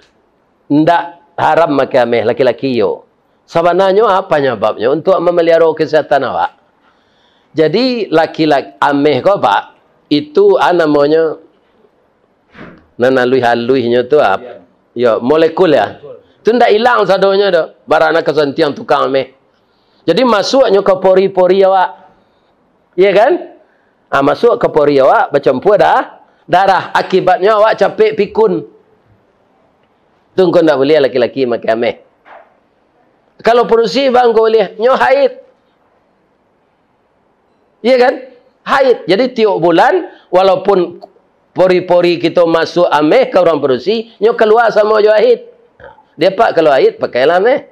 ndak haram makai ameh, laki-laki iyo. Sabananyo apa nyababnyo? Untuak mamaliharo kesehatan awak. Jadi, laki-laki, ameh ko, Pak, itu, ah, namonyo, nan aluih-aluihnyo tu, ah, yo, molekul, ya. Tu ndak ilang sadonyo tu, bara nan ka santiang tukang ameh. Jadi, masuaknyo ka pori-pori awak. Iya kan? Ah, masuk ka pori awak, bacampua da-, darah. Akibatnyo awak capek pikun. Tu ngko ndak buliah laki-laki makai ameh. Kalau padusi, bang, ngko buliah, nyo haid. Iya kan? Haid. Jadi, tiok bulan, walaupun pori-pori kito masuk ameh ka urang padusi, nyo kalua samo jo haid. Dia pak kalau haid, pakailah ameh.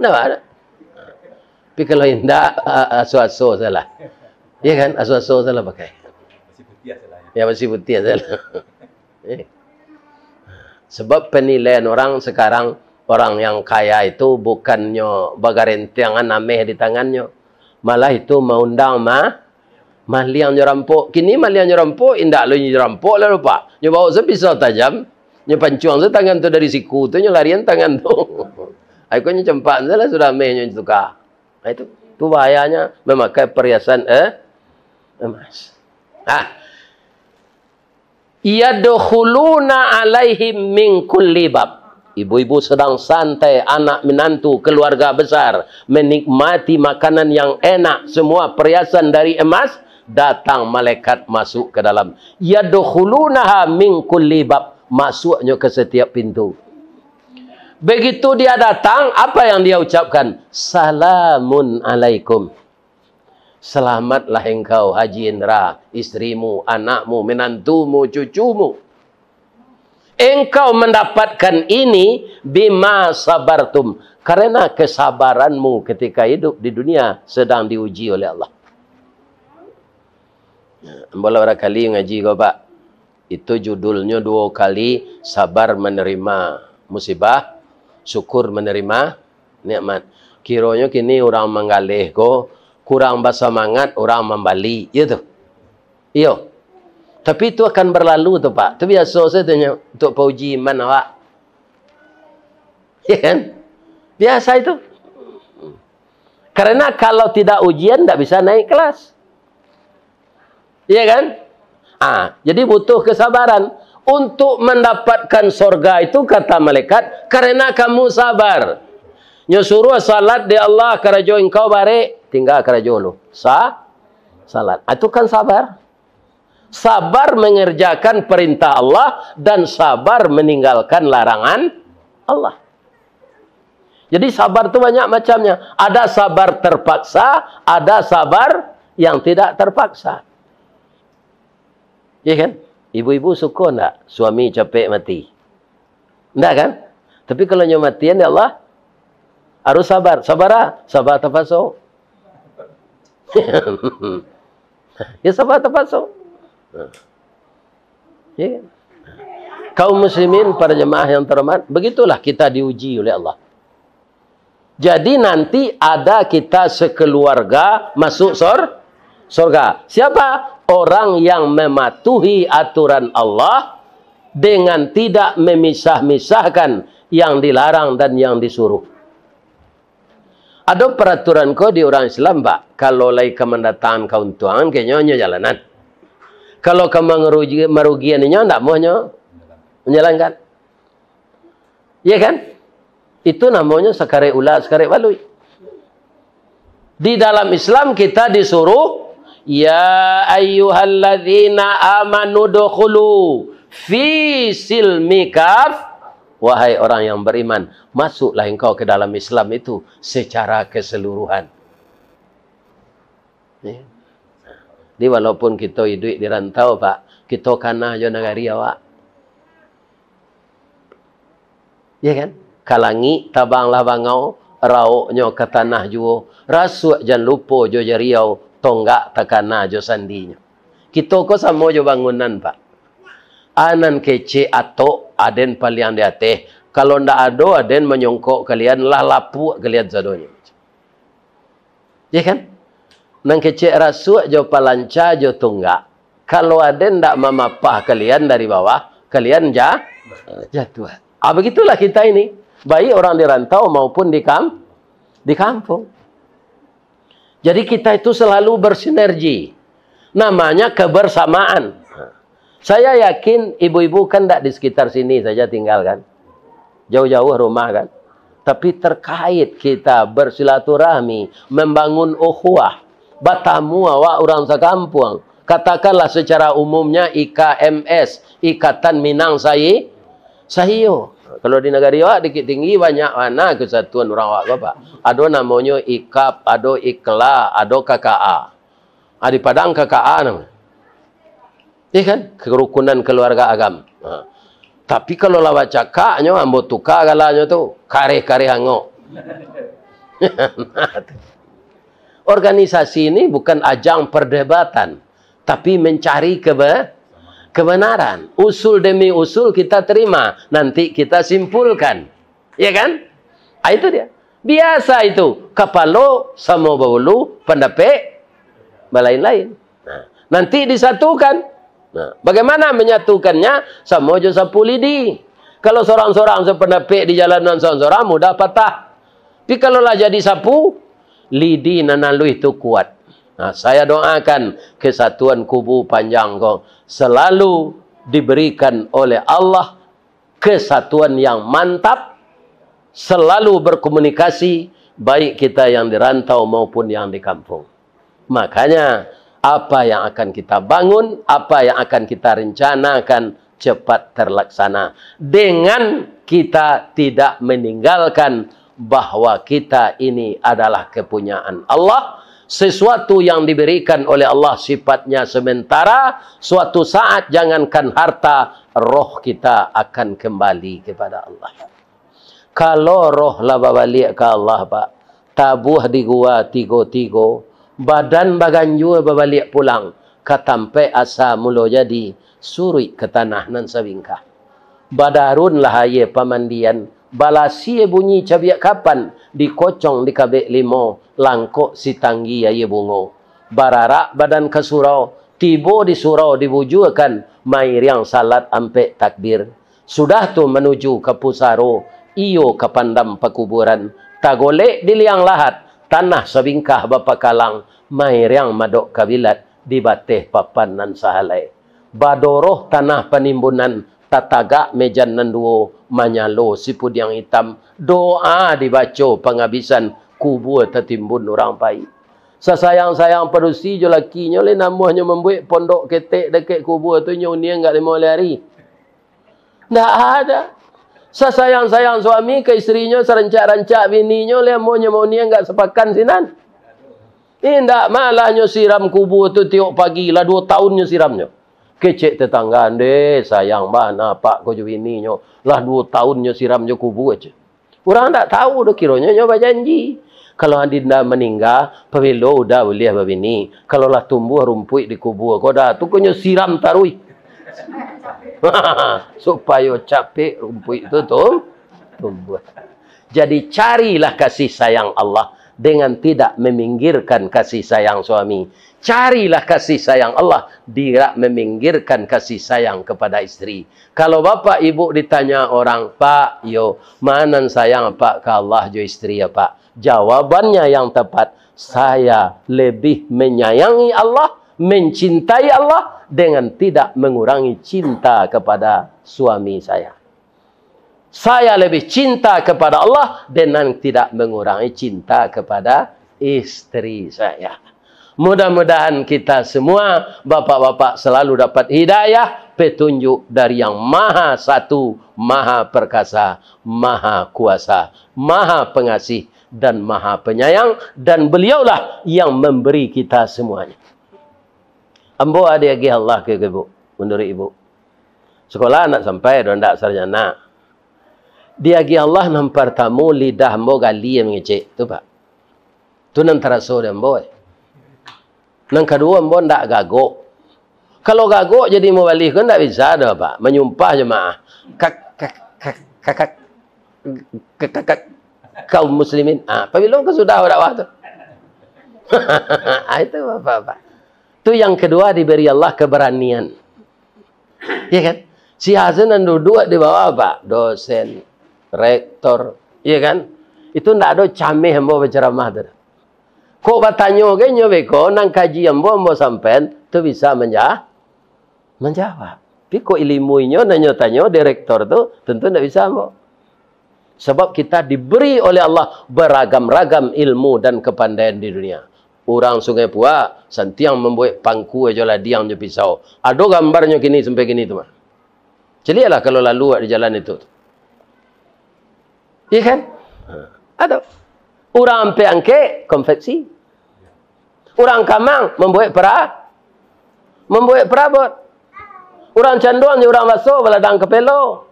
Ndak ada. Tapi kalau indak, a-, aso-aso salah. Iya kan? Aso-aso salah pakai. Ya, masih putiah salah. Eh. Sebab penilaian orang sekarang, orang yang kaya itu bukannyo bagarentengan ameh di tangannyo. Malah itu maundang ma-, maliang nyo rampok. Kini maliang nyo rampok, indak lo nyo rampok lah, Pak. Nyo bawa se pisau tajam, nyo pancuang se tangan tu dari siku tu, nyo larian tangan tu. Ai ko nyo campak se lah sudah ameh nyo tuka. Nah, itu. Tu bahayanya memakai perhiasan, eh, emas. Ah. "Yadkhuluna alaihim min kulli bab." Ibu-ibu sedang santai, anak minantu, keluarga besar, menikmati makanan yang enak, semua perhiasan dari emas, datang malaikat masuk ke dalam. "Yadkhulunaha min kulli bab." Masuknyo ke setiap pintu. Begitu dia datang, apa yang dia ucapkan? "Salamun alaikum." Selamatlah engkau, Haji Indra, istrimu, anakmu, menantumu, cucumu. Engkau mendapatkan ini bima sabartum, karena kesabaranmu ketika hidup di dunia sedang diuji oleh Allah. Ambo lah barakali ngaji ko, Pak. Itu judulnyo duo kali sabar menerima musibah, syukur menerima nikmat. Kironyo kini urang manggaleh ko kurang basamangat urang mambali, iyo tu? Iyo. Tapi itu akan berlalu tu, Pak. Tu biaso sajo tu nyo, untuk pauji iman awak. Iya kan? Biasa itu. Karena kalau tidak ujian, ndak bisa naik kelas. Iya kan? Ah, jadi butuh kesabaran. Untuk mendapatkan sorga itu, kata malaikat, "Karena kamu sabar." Nyo suruh salat di Allah, karajo engkau barek, tinggal karajo lu. Sa-, salat. Ah, itu kan sabar. Sabar mengerjakan perintah Allah dan sabar meninggalkan larangan Allah. Jadi, sabar tu banyak macamnya. Ada sabar terpaksa, ada sabar yang tidak terpaksa. Iya kan? Ibu-ibu suko ndak suami capek mati? Ndak kan? Tapi kalau nyo matian, ya Allah, harus sabar. Sabar ah, sabar tapaso. Ya, sabar tapaso. Ya. Kaum muslimin, para jemaah yang terhormat, begitulah kita diuji oleh Allah. Jadi, nanti ada kita sekeluarga masuk sor-, sorga. Siapa? Orang yang mematuhi aturan Allah dengan tidak memisah-misahkan yang dilarang dan yang disuruh. Ado peraturan ko di urang Islam, Pak. Kalau lai ka mandatangan kauntuangan, kayaknyo nyo jalanan. Kalau ka mangarugi-, marugian inyo, ndak amuahnyo manjalankan. Iya kan? Itu namonyo sakarek ula, sakarek baluik. Di dalam Islam kita disuruh, "Ya ayyuhalladzina amanu dukhulu fi silmi kaf." Wahai orang yang beriman, masuklah engkau ke dalam Islam itu secara keseluruhan. Ya. Jadi, walaupun kito iduik di rantau, Pak, kito kana jo nagari awak. Ya kan? Ka langik tabanglah bangau, raoknyo ka tanah juo, rasuak jan lupo jo jariau, tonggak takana jo sandinyo. Kito ko samo jo bangunan, Pak. A nan kecek atok, aden paliang di ateh. Kalau ndak ado aden manyongkok kalian, lah lapuak kalian sadonyo. Ya kan? Nan kecek rasuak jo palanca jo tunggak. Kalau aden ndak mamapah kalian dari bawah, kalian ja-, jatuah. Ah, begitulah kita ini. Baik orang di rantau maupun di kam-, di kampung. Jadi kita itu selalu bersinergi. Namanya kebersamaan. Saya yakin ibu-ibu kan ndak di sekitar sini saja tinggal kan? Jauh-jauh rumah kan? Tapi terkait kita bersilaturahmi, membangun ukhuwah, batamu awak urang sakampuang, katakanlah secara umumnya I K M S, Ikatan Minang Sai-, Saiyo. Kalau di nagari awak Bukittinggi banyak bana kesatuan urang awak ko, Pak. Ado namonyo I K A P, ado I K L A, ado K K A. Ah, di Padang K K A namonyo. Iya kan? Kerukunan Keluarga Agam. Ha. Tapi kalau lah bacakaknyo, ambo tuka galanyo tu, kareh-kareh angok. Organisasi ini bukan ajang perdebatan, tapi mencari kebe-, kebenaran. Usul demi usul kita terima, nanti kita simpulkan. Ya kan? Ah, itu dia. Biasa itu, kapalo samo baulu, pandapek balain-lain. Nah, nanti disatukan. Nah, bagaimana menyatukannya? Samo jo sapu lidi. Kalau sorang-sorang sapandapek di jalanan sorang-sorang, mudah patah. Tapi kalau lah jadi sapu, lidi nan aluih tu kuat. Nah, saya doakan kesatuan kubu panjang ko selalu diberikan oleh Allah kesatuan yang mantap, selalu berkomunikasi, baik kita yang di rantau maupun yang di kampung. Makanya, apa yang akan kita bangun, apa yang akan kita rencanakan, cepat terlaksana. Dengan kita tidak meninggalkan bahwa kita ini adalah kepunyaan Allah, sesuatu yang diberikan oleh Allah sifatnya sementara, suatu saat jangankan harta, roh kita akan kembali kepada Allah. Kalau roh lah babaliak ka Allah, Pak, tabuah di gua tigo-tigo, badan baganjua babaliak pulang ka tampek asa mulo jadi, suruik ka tanah nan sabingkah. Badarunlah aia pamandian, balasie bunyi cabiak kapan, dikocong dikabek limo, langkok sitanggi aia bungo. Bararak badan ka surau, tibo di surau dibujuakan, mairiang salat ampek takbir. Sudah tu manuju ka pusaro, iyo ka pandam pakuburan. Tagolek di liang lahat, tanah sabingkah bapakalang, mairiang madok kabilat di bateh papan nan sahalai. Badoroh tanah panimbunan, tatagak mejan nan duo, manyalo sipudiang itam, doa dibaco pangabisan, kubua tatimbun urang pai. Sasayang-sayang padusi jo lakinyo lai namuahnyo mambuek pondok ketek dakek kubua tu, inyo uniang gak limo baleh ari. Ndak ada. Sasayang-sayang suami ka istrinyo, sarancak-rancak bininyo, lai amuahnyo mauniang gak sapakan sinan. Indak, malah nyo siram kubua tu tiok pagi, lah duo taun nyo siramnyo. Kecek tetangga, "Ndeh, sayang bana apak ko jo bininyo, lah duo taun nyo siram jo kubua," cek. Urang ndak tahu doh, kironyo nyo bajanji. Kalau adinda maningga, pabilo uda buliah babini? Kalau lah tumbuah rumpuik di kubua ko, dah tu ko nyo siram taruih. Supayo capek rumpuik tu tum-, tumbuah. Jadi, carilah kasih sayang Allah dengan tidak meminggirkan kasih sayang suami. Carilah kasih sayang Allah, tidak meminggirkan kasih sayang kepada isteri. Kalau bapak ibu ditanya orang, "Pak, yo, ma nan sayang apak ka Allah jo isteri apak?" Jawabannya yang tepat, "Saya lebih menyayangi Allah, mencintai Allah dengan tidak mengurangi cinta kepada suami saya. Saya lebih cinta kepada Allah dengan tidak mengurangi cinta kepada istri saya. Mudah-mudahan kita semua, bapak-bapak, selalu dapat hidayah, petunjuk dari Yang Maha Satu, Maha Perkasa, Maha Kuasa, Maha Pengasih, dan Maha Penyayang, dan Beliaulah yang memberi kita semuanya. Ambo diagiah Allah ka ibu, menurut ibu. Sekolah ndak sampai doh, ndak sarjana. Diagiah Allah nan partamo lidah ambo gali mangecek tu, Pak. Tu nan taraso di ambo, eh. Nan kaduo, ambo ndak gagok. Kalau gagok jadi mubalih ko ndak bisa doh, Pak. Manyumpah jamaah. Kak, kak, kak, kak, kak, kak, kak, kak, kaum muslimin. Ah, pabilo ka sudah dakwah tu? Ah, itu Bapak-bapak. Tu yang kedua, diberi Allah keberanian. Ya kan? Si Hasan nan duduk di bawah, Pak, dosen, rektor, ya kan? Itu ndak ado cameh ambo bacaramah tu. Kok batanyo ge nyo beko, nan kaji ambo, ambo sampaian, tu bisa manja-, manjawab. Tapi kok ilimu inyo nan nyo tanyo, direktor tu, tentu ndak bisa ambo. Sabab kita diberi oleh Allah beragam-ragam ilmu dan kepandaian di dunia. Urang Sungai Puak, santiang mambuek pangku jo ladiang jo pisau. Ado gambarnyo kini sampai kini tu mah. Caliaklah kalau lalu awak di jalan itu. Iya kan? Ha, ado. Urang Ampek Angkek, konveksi. Urang Kamang, mambuek pera-, mambuek perabot. Urang Canduang jo urang Baso, baladang kapelo.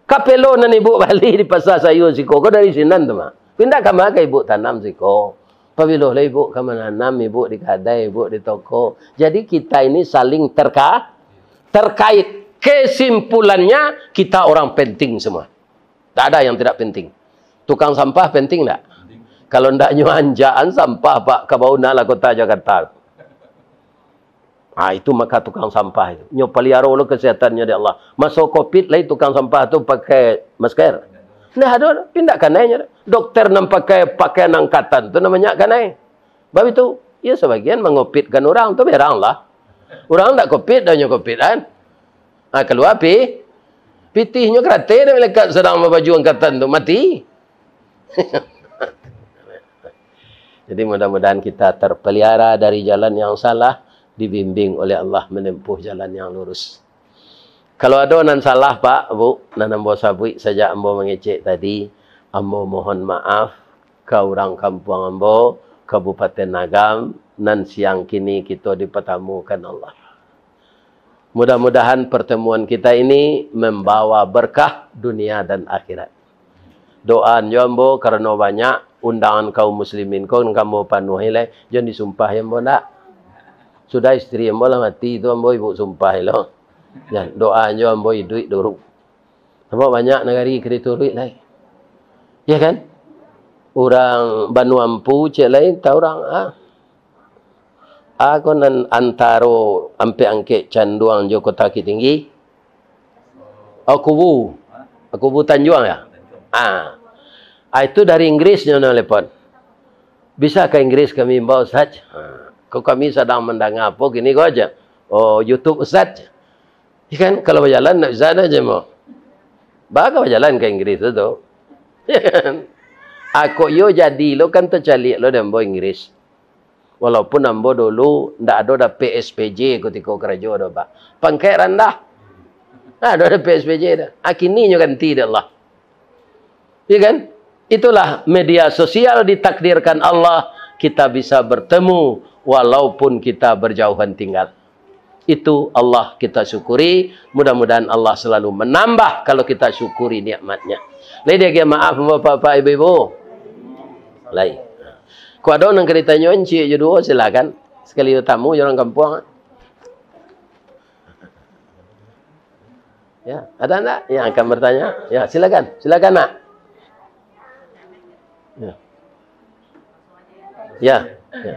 Kapelo nan ibuk bali di Pasa Sayua siko ko dari sinan tu mah. Pindah ka ma ka ibuk tanam siko. Pabilo lah ibuk ka mananam, ibuk di kadai, ibuk di toko. Jadi kita ini saling terka-, terkait. Kesimpulannya, kita orang penting semua. Tak ada yang tidak penting. Tukang sampah penting ndak? Kalau ndak nyo anjaan sampah, Pak, ka bau nah lah kota Jakarta. Ah, itu maka tukang sampah itu. Nyo paliaro lo kesehatannyo dek Allah. Maso covid lai tukang sampah tu pakai masker. Ndak ado, pindah kanai nyo. Dokter nan pakai pakaian angkatan tu namonyo kanai. Bab itu, iyo sabagian mangopitkan urang tu berang lah. Urang ndak covid dah nyo covid kan. Ah, kalua pi-, pitihnyo karate dek malaikat sadang babaju angkatan tu mati. Jadi, mudah-mudahan kita terpelihara dari jalan yang salah, dibimbing oleh Allah menempuh jalan yang lurus. Kalau ado nan salah, Pak, Bu, nan ambo sabuik sajak ambo mangecek tadi, ambo mohon maaf ka urang kampuang ambo, Kabupaten Agam, nan siang kini kito dipatamukan Allah. Mudah-mudahan pertemuan kita ini membawa berkah dunia dan akhirat. Doaan jo ambo, karano banyak undangan kaum muslimin ko nan ka ambo panuahi lai, jan disumpahi ambo ndak. Sudah istri ambo lah mati tu, ambo ibuk sumpahi lo. Jan, doaan jo ambo iduik dulu. Sabab banyak nagari ka dituruik lai. Ya kan? Urang Banua Ampu cek lai, tau urang, ah. A ko nan antaro Ampek Angkek, Canduang jo Kota Bukittinggi? Oh, Kubu. Kubu Tanjuang, ya? Ah. Ah, itu dari Inggris nyo nelepon. "Bisa ka Inggris kami imbau, Ustaz?" Ah, "Ko kami sadang mandanga apo kini ko aja?" "Oh, YouTube Ustaz." Ya kan, kalau bajalan ndak bisa dah jemo. Baa ka bajalan ka Inggris tu, tu. Ya kan? Ako iyo jadi lo kan tacaliak lo dek ambo Inggris. Walaupun ambo dulu ndak ado dapek S P J kutiko karajo do, Pak. Pangkek randah. Ndak ado dapek S P J dah. Ah, kini nyo ganti dek Allah. Ya kan? Itulah media sosial ditakdirkan Allah, kita bisa bertemu walaupun kita berjauhan tinggal. Itu Allah kita syukuri, mudah-mudahan Allah selalu menambah kalau kita syukuri nikmatnya. Lai diagiah maaf, bapak-bapak, ibu-ibu? Lai. Kok ado nan ka ditanyo, encik jo duo, silakan. Sakali tamu jo urang kampuang. Ya, ada ndak yang akan bertanya? Ya, silakan. Silakan, Nak. Ya. Ya. Ya.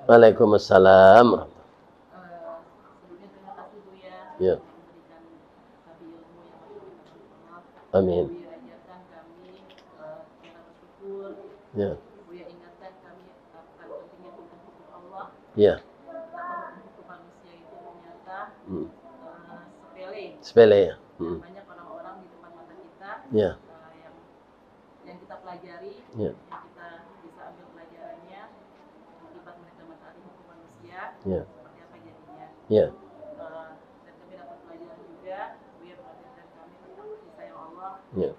Waalaikumsalam. Ya. Amin. Ya. Ya. Hmm. eh, sepele. Sepele ya. Hmm. Banyak orang-orang di depan mata kita Ya. eh, yang yang kita pelajari, Ya. yang kita bisa ambil pelajarannya, akibat mereka mentaati hukum manusia, Ya. seperti apa jadinya. Ya. Eh, dan kami dapat pelajaran juga, Buya mengajarkan kami tentang kasih sayang Allah. Ya.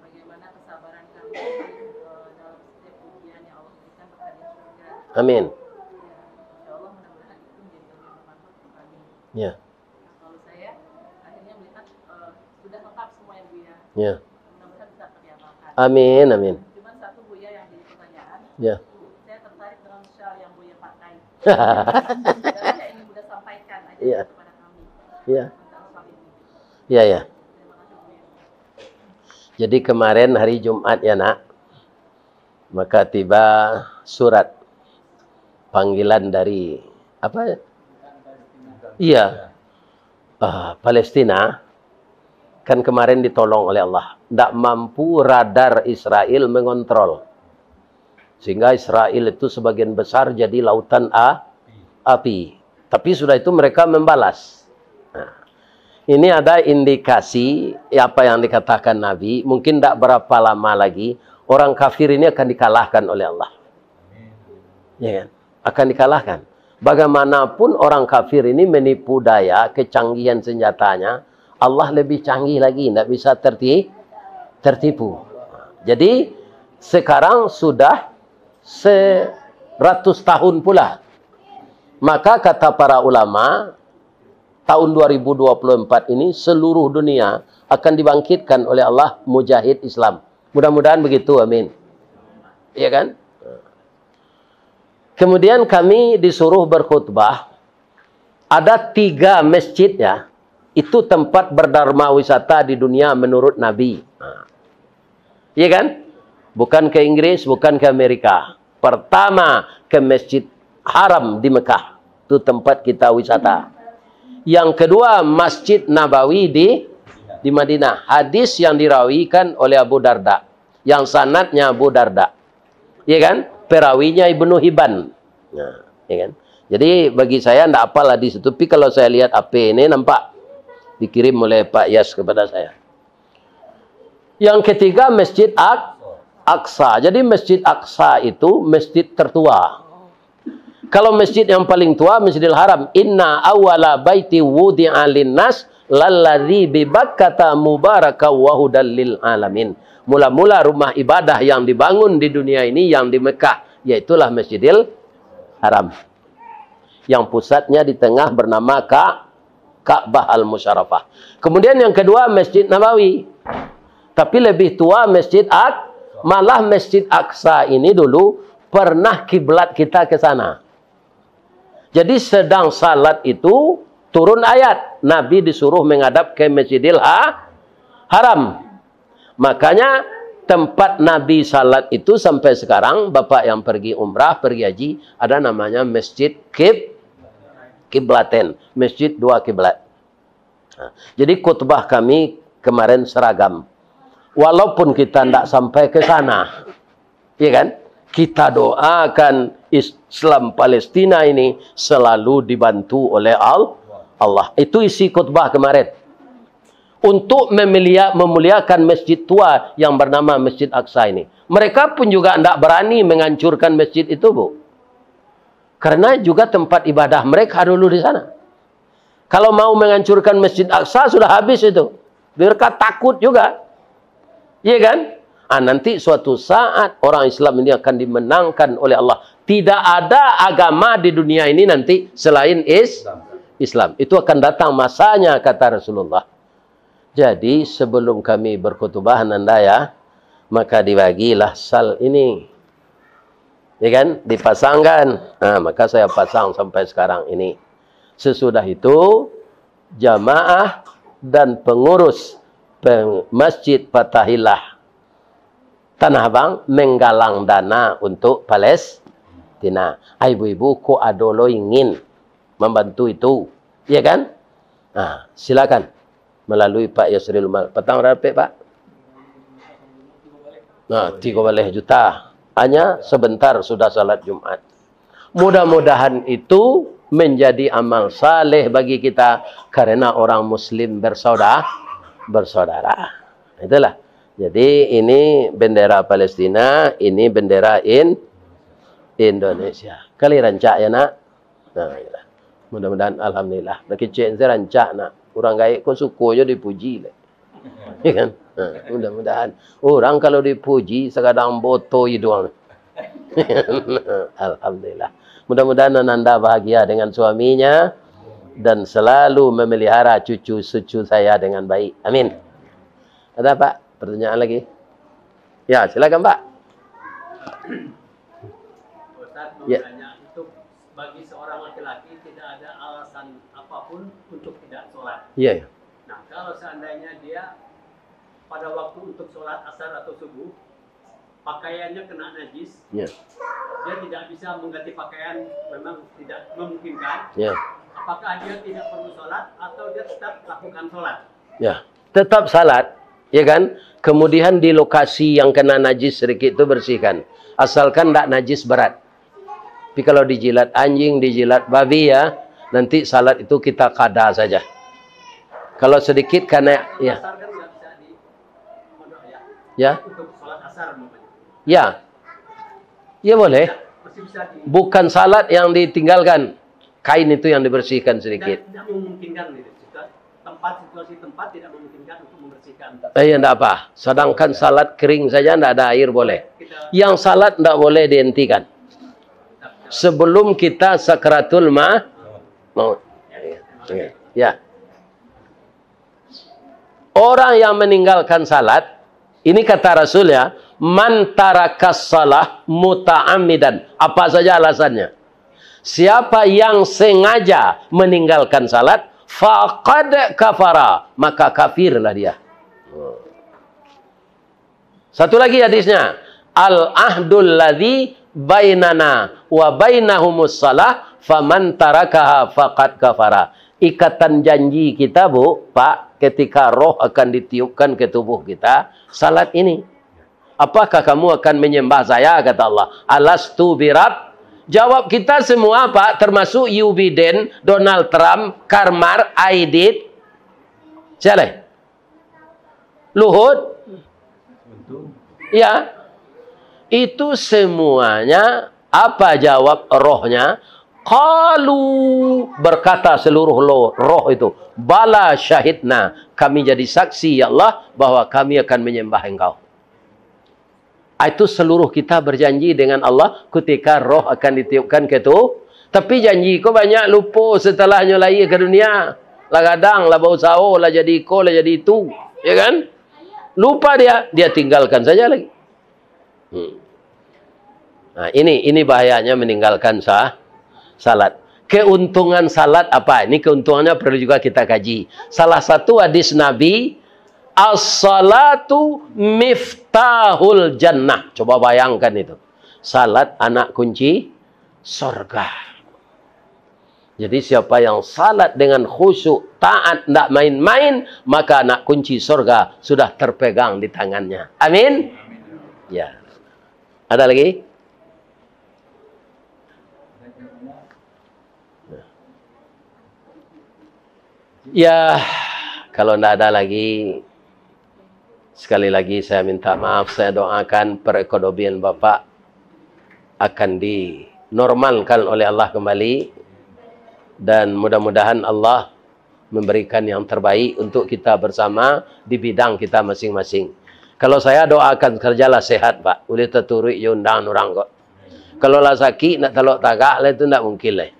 Bagaimana kesabaran kami eh, dalam setiap ujian yang Allah berikan kepada kita. Amin. Ya, insya Allah mudah-mudahan itu menjadi ilmu yang bermanfaat untuk kami. Ya. Kalau saya akhirnya melihat eh, sudah lengkap semua yang Buya. Ya. Mudah-mudahan bisa terdiamalkan. Amin, amin. Cuman satu Buya yang jadi pertanyaan. Ya. Saya tertarik dengan shawl yang Buya pakai. Ada yang ingin Buya sampaikan aja Iya. kepada kami Ya. tentang shawl ini. Ya, ya. Terima kasih Buya. Jadi kemarin hari Jumat ya nak, maka tiba surat panggilan dari apa? Iya, ah, Palestina kan kemarin ditolong oleh Allah. Ndak mampu radar Israel mengontrol. Sehingga Israel itu sebagian besar jadi lautan a- api. Tapi sudah itu mereka membalas. Nah, ini ada indikasi apa yang dikatakan Nabi, mungkin tidak berapa lama lagi orang kafir ini akan dikalahkan oleh Allah. Ya kan? Akan dikalahkan. Bagaimanapun orang kafir ini menipu daya, kecanggihan senjatanya, Allah lebih canggih lagi, tidak bisa terti tertipu. Jadi sekarang sudah seratus tahun pula. Maka kata para ulama, tahun dua ribu dua puluh empat ini seluruh dunia akan dibangkitkan oleh Allah mujahid Islam. Mudah-mudahan begitu, amin. Iya kan? Kemudian kami disuruh berkhutbah. Ada tiga masjid ya, itu tempat berdarma wisata di dunia menurut Nabi. Nah. Iya kan? Bukan ke Inggris, bukan ke Amerika. Pertama ke Masjid Haram di Mekah. Itu tempat kita wisata. Yang kedua Masjid Nabawi di di Madinah. Hadis yang dirawikan oleh Abu Darda. Yang sanadnya Abu Darda. Iya kan? Perawinya Ibnu Hibban. Nah, iya kan? Jadi bagi saya ndak apalah di situ, tapi kalau saya lihat H P ini nampak dikirim oleh Pak Yas kepada saya. Yang ketiga Masjid Ak Aqsa. Jadi Masjid Aqsa itu masjid tertua. Kalau masjid yang paling tua Masjidil Haram, inna awwala baiti wudi'a linnas lalladzi bi Bakkata mubaraka wa hudal lil alamin. Mula-mula rumah ibadah yang dibangun di dunia ini yang di Mekah, yaitulah Masjidil Haram. Yang pusatnya di tengah bernama Ka Ka'bah Al-Musyarrafah. Kemudian yang kedua Masjid Nabawi. Tapi lebih tua Masjid Ak malah Masjid Aqsa ini dulu pernah kiblat kita ke sana. Jadi sedang salat itu turun ayat, Nabi disuruh menghadap ke Masjidil ha Haram. Makanya tempat Nabi salat itu sampai sekarang, Bapak yang pergi umrah, pergi haji, ada namanya Masjid Kib Kiblaten, Masjid Dua Kiblat. Nah, jadi khutbah kami kemarin seragam. Walaupun kita ndak sampai ke sana, iya kan? Kita doakan Islam Palestina ini selalu dibantu oleh Al- Allah. Itu isi khutbah kemarin. Untuk memulia- memuliakan masjid tua yang bernama Masjid Aqsa ini. Mereka pun juga ndak berani menghancurkan masjid itu, Bu. Karena juga tempat ibadah mereka dulu di sana. Kalau mau menghancurkan Masjid Aqsa, sudah habis itu. Mereka takut juga. Iya kan? Ah, nanti suatu saat orang Islam ini akan dimenangkan oleh Allah. Tidak ada agama di dunia ini nanti selain is Islam. Itu akan datang masanya, kata Rasulullah. Jadi sebelum kami berkhutbah, Ananda ya, maka dibagilah shawl ini. Ya kan? Dipasangkan. Nah, maka saya pasang sampai sekarang ini. Sesudah itu, jamaah dan pengurus peng- Masjid Fatahillah Tanah Abang menggalang dana untuk Palestina. Ah, ibu-ibu, kok ado lo ingin membantu itu? Ya kan? Nah, silakan melalui Pak Yasril Umar. Patang bara dapek, Pak? Nah, tigo baleh juta. Hanya sebentar sudah salat Jumat. Mudah-mudahan itu menjadi amal saleh bagi kita karena orang muslim bersaudara, bersaudara. Itulah. Jadi, ini bendera Palestina, ini bendera in-, Indonesia. Kali rancak ya, nak? Nah, iyalah. Mudah-mudahan, alhamdulillah. Dah kecek se rancak, nak. Urang gaek ko suko jo dipuji le. Ya kan? Nah, mudah-mudahan. Urang kalau dipuji, sakadang boto iduang. Alhamdulillah. Mudah-mudahan ananda bahagia dengan suaminya dan selalu memelihara cucu-cucu saya dengan baik. Amin. Ada, Pak? Pertanyaan lagi? Ya, silakan, Pak. Ustaz mau Ya. tanya, untuk bagi seorang laki-laki tidak ada alasan apapun untuk tidak sholat. Iya, iya. Nah, kalau seandainya dia pada waktu untuk sholat asar atau subuh, pakaiannya kena najis, Iya. dia tidak bisa mengganti pakaian, memang tidak memungkinkan, Iya. apakah dia tidak perlu sholat atau dia tetap lakukan sholat? Ya, tetap salat, ya kan? Kemudian di lokasi yang kena najis sedikit tu bersihkan. Asalkan ndak najis berat. Tapi kalau dijilat anjing, dijilat babi ya, nanti salat itu kita kada saja. Kalau sedikit kena, ya. Asar kan nggak bisa di pondok ya? Ya. Untuk sholat asar umpamanya. Ya. Ya boleh. Masih bisa di Bukan salat yang ditinggalkan. Kain itu yang dibersihkan sedikit. Tidak, tidak memungkinkan gitu. Situa-, tempat, situasi tempat tidak memungkinkan untuk membersihkan. Eh, ya, ndak apa. Sedangkan salat kering saja ndak ada air boleh. Kita Yang salat ndak boleh dihentikan. Sebelum kita sakaratul ma-, maut. Ya. Ya. Orang yang meninggalkan salat, ini kata Rasul ya, "Man tarakas salah muta'ammidan." Apa saja alasannya. Siapa yang sengaja meninggalkan salat, faqad kafara, maka kafirlah dia. Satu lagi hadisnya, "Al-ahdul ladzi bainana wa bainahumus salah, faman tarakaha faqad kafara." Ikatan janji kita, Bu, Pak, ketika roh akan ditiupkan ke tubuh kita, salat ini. "Apakah kamu akan menyembah saya?" kata Allah. "Alastu birab?" Jawab kita semua, Pak, termasuk Joe Biden, Donald Trump, Karmar, Aidit, siapa lai? Luhut? Ya. Itu semuanya, apa jawab rohnya? Qalu, berkata seluruh lo-, roh itu, "Bala syahidna, kami jadi saksi, ya Allah, bahwa kami akan menyembah Engkau." Ah, itu seluruh kita berjanji dengan Allah ketika roh akan ditiupkan ke tu. Tapi janji ko banyak lupo setelahnyo lahia ka dunia. Lah gadang, lah bausaho, lah jadi iko, lah jadi itu. Ya kan? Lupa dia, dia tinggalkan saja lagi. Hmm. Nah, ini, ini bahayanya meninggalkan sa-, salat. Keuntungan salat apa? Ini keuntungannya perlu juga kita kaji. Salah satu hadis Nabi, "As-salatu miftahul jannah." Coba bayangkan itu. Salat anak kunci sorga. Jadi siapa yang salat dengan khusyuk, taat, ndak main-main, maka anak kunci sorga sudah terpegang di tangannya. Amin. Ya. Ada lagi? Ya, kalau ndak ada lagi, sekali lagi saya minta maaf, saya doakan perekonomian Bapak akan dinormalkan oleh Allah kembali, dan mudah-mudahan Allah memberikan yang terbaik untuk kita bersama di bidang kita masing-masing. Kalau saya doakan kerjalah sehat, Pak, ulih taturuik jo undangan urang ko. Kalau lah sakik, nak talok tagak lah, itu ndak mungkin lah.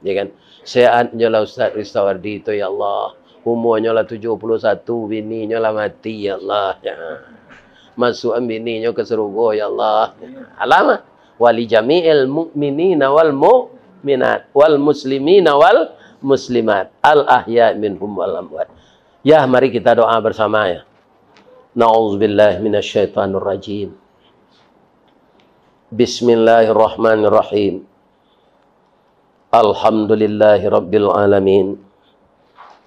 Ya kan? Sehat nyo lah Ustaz Ristawardi tu, ya Allah. Umurnyo lah tujuh puluh satu, bininyo lah mati, ya Allah. Ya. Masuakan bininyo ka sarugo, ya Allah. Alamah. Wali jami'il mu'minina wal mu'minat, wal muslimina wal muslimat, al ahya minhum wal amwat. Ya, mari kita doa bersama ya. Na'udzubillahi minasyaitonirrajim. Bismillahirrahmanirrahim. Alhamdulillahirabbil alamin.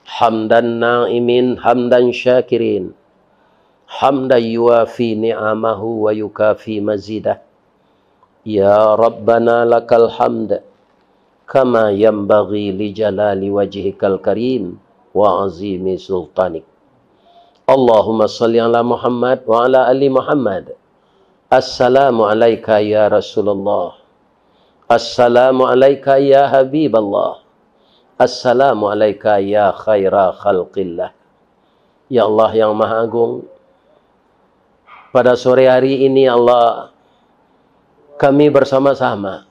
Hamdan na'imin, hamdan syakirin. Hamdan yuwafi ni'amahu wa yukafi mazidah. Ya Rabbana lakal hamd. kama yanbaghi li jalali wajhikal karim wa azimi sultanik. Allahumma shalli ala Muhammad wa ala ali Muhammad. Assalamu alaika ya Rasulullah. Assalamu alaika ya Habiballah. Assalamu alaika ya khaira khalqillah. Ya Allah yang Maha Agung, pada sore hari ini, ya Allah, kami bersama-sama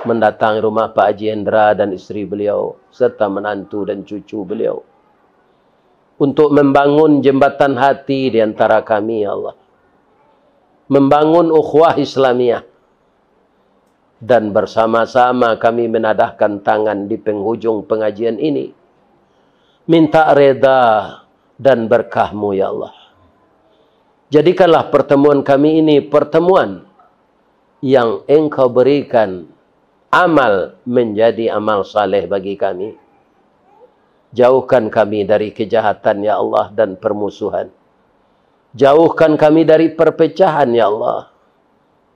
mendatangi rumah Pak Haji Hendra dan isteri beliau, serta menantu dan cucu beliau, untuk membangun jembatan hati di antara kami, ya Allah. Membangun ukhuwah Islamiyah. Dan bersama-sama kami menadahkan tangan di penghujung pengajian ini, minta reda dan berkah-Mu, ya Allah. Jadikanlah pertemuan kami ini pertemuan yang Engkau berikan amal menjadi amal saleh bagi kami. Jauhkan kami dari kejahatan, ya Allah, dan permusuhan. Jauhkan kami dari perpecahan, ya Allah.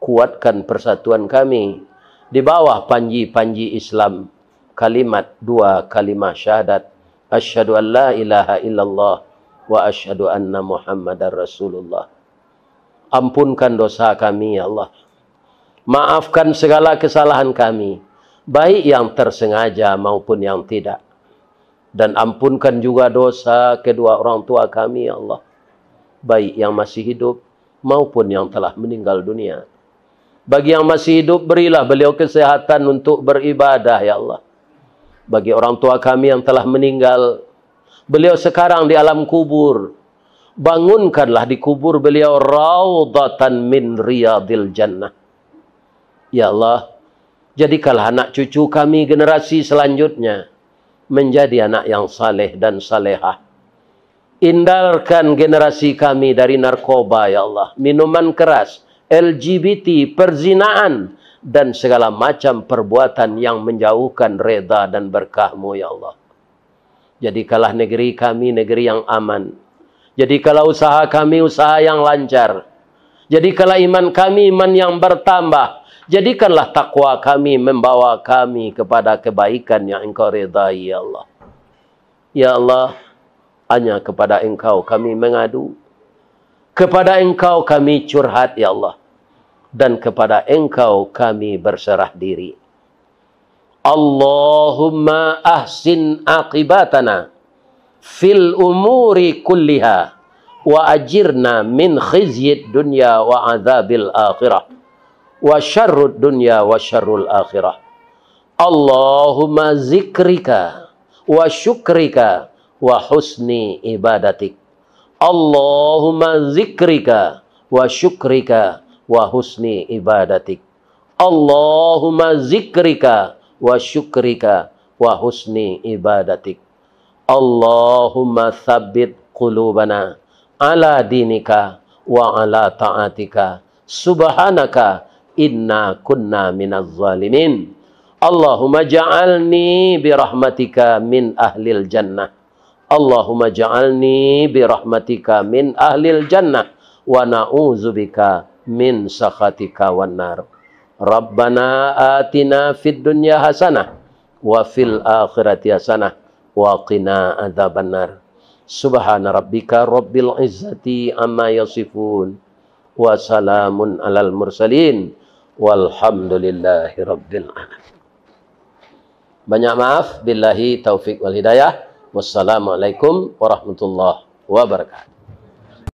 Kuatkan persatuan kami di bawah panji-panji Islam, kalimat dua kalimat syahadat, asyhadu an la ilaha illallah wa asyhadu anna Muhammadar Rasulullah. Ampunkan dosa kami, ya Allah. Maafkan segala kesalahan kami, baik yang tersengaja maupun yang tidak. Dan ampunkan juga dosa kedua orang tua kami, ya Allah, baik yang masih hidup maupun yang telah meninggal dunia. Bagi yang masih hidup, berilah beliau kesehatan untuk beribadah, ya Allah. Bagi orang tua kami yang telah meninggal, beliau sekarang di alam kubur, bangunkanlah di kubur beliau raudhatan min riyadil jannah. Ya Allah, jadikanlah anak cucu kami generasi selanjutnya menjadi anak yang saleh dan salehah. Hindarkan generasi kami dari narkoba, ya Allah, minuman keras, L G B T, perzinaan, dan segala macam perbuatan yang menjauhkan reda dan berkah-Mu, ya Allah. Jadikanlah negeri kami negeri yang aman. Jadikanlah usaha kami usaha yang lancar. Jadikanlah iman kami iman yang bertambah. Jadikanlah takwa kami membawa kami kepada kebaikan yang Engkau ridai, ya Allah. Ya Allah, hanya kepada Engkau kami mengadu. Kepada Engkau kami curhat, ya Allah. Dan kepada Engkau kami berserah diri. Allahumma ahsin aqibatana fil umuri kulliha wa ajirna min khizyid dunya wa adzabil akhirah wa syarrud dunya wa syarrul akhirah. Allahumma zikrika wa syukrika wa husni ibadatik. Allahumma zikrika wa syukrika wa husni ibadatik. Allahumma zikrika wa syukrika wa husni ibadatik. Allahumma tsabbit qulubana ala dinika wa ala ta'atika. Subhanaka inna kunna minaz zalimin. Allahumma ja'alni birahmatika min ahlil jannah. Allahumma ja'alni birahmatika min ahlil jannah wa na'udzubika min sakhatika wan nar. Rabbana atina fid dunya hasanah wa fil akhirati hasanah wa qina adzabannar. Subhana rabbika rabbil izzati amma yasifun. Wa salamun alal mursalin. Walhamdulillahi rabbil alamin. Banyak maaf. Billahi taufik wal hidayah. Wassalamualaikum warahmatullahi wabarakatuh.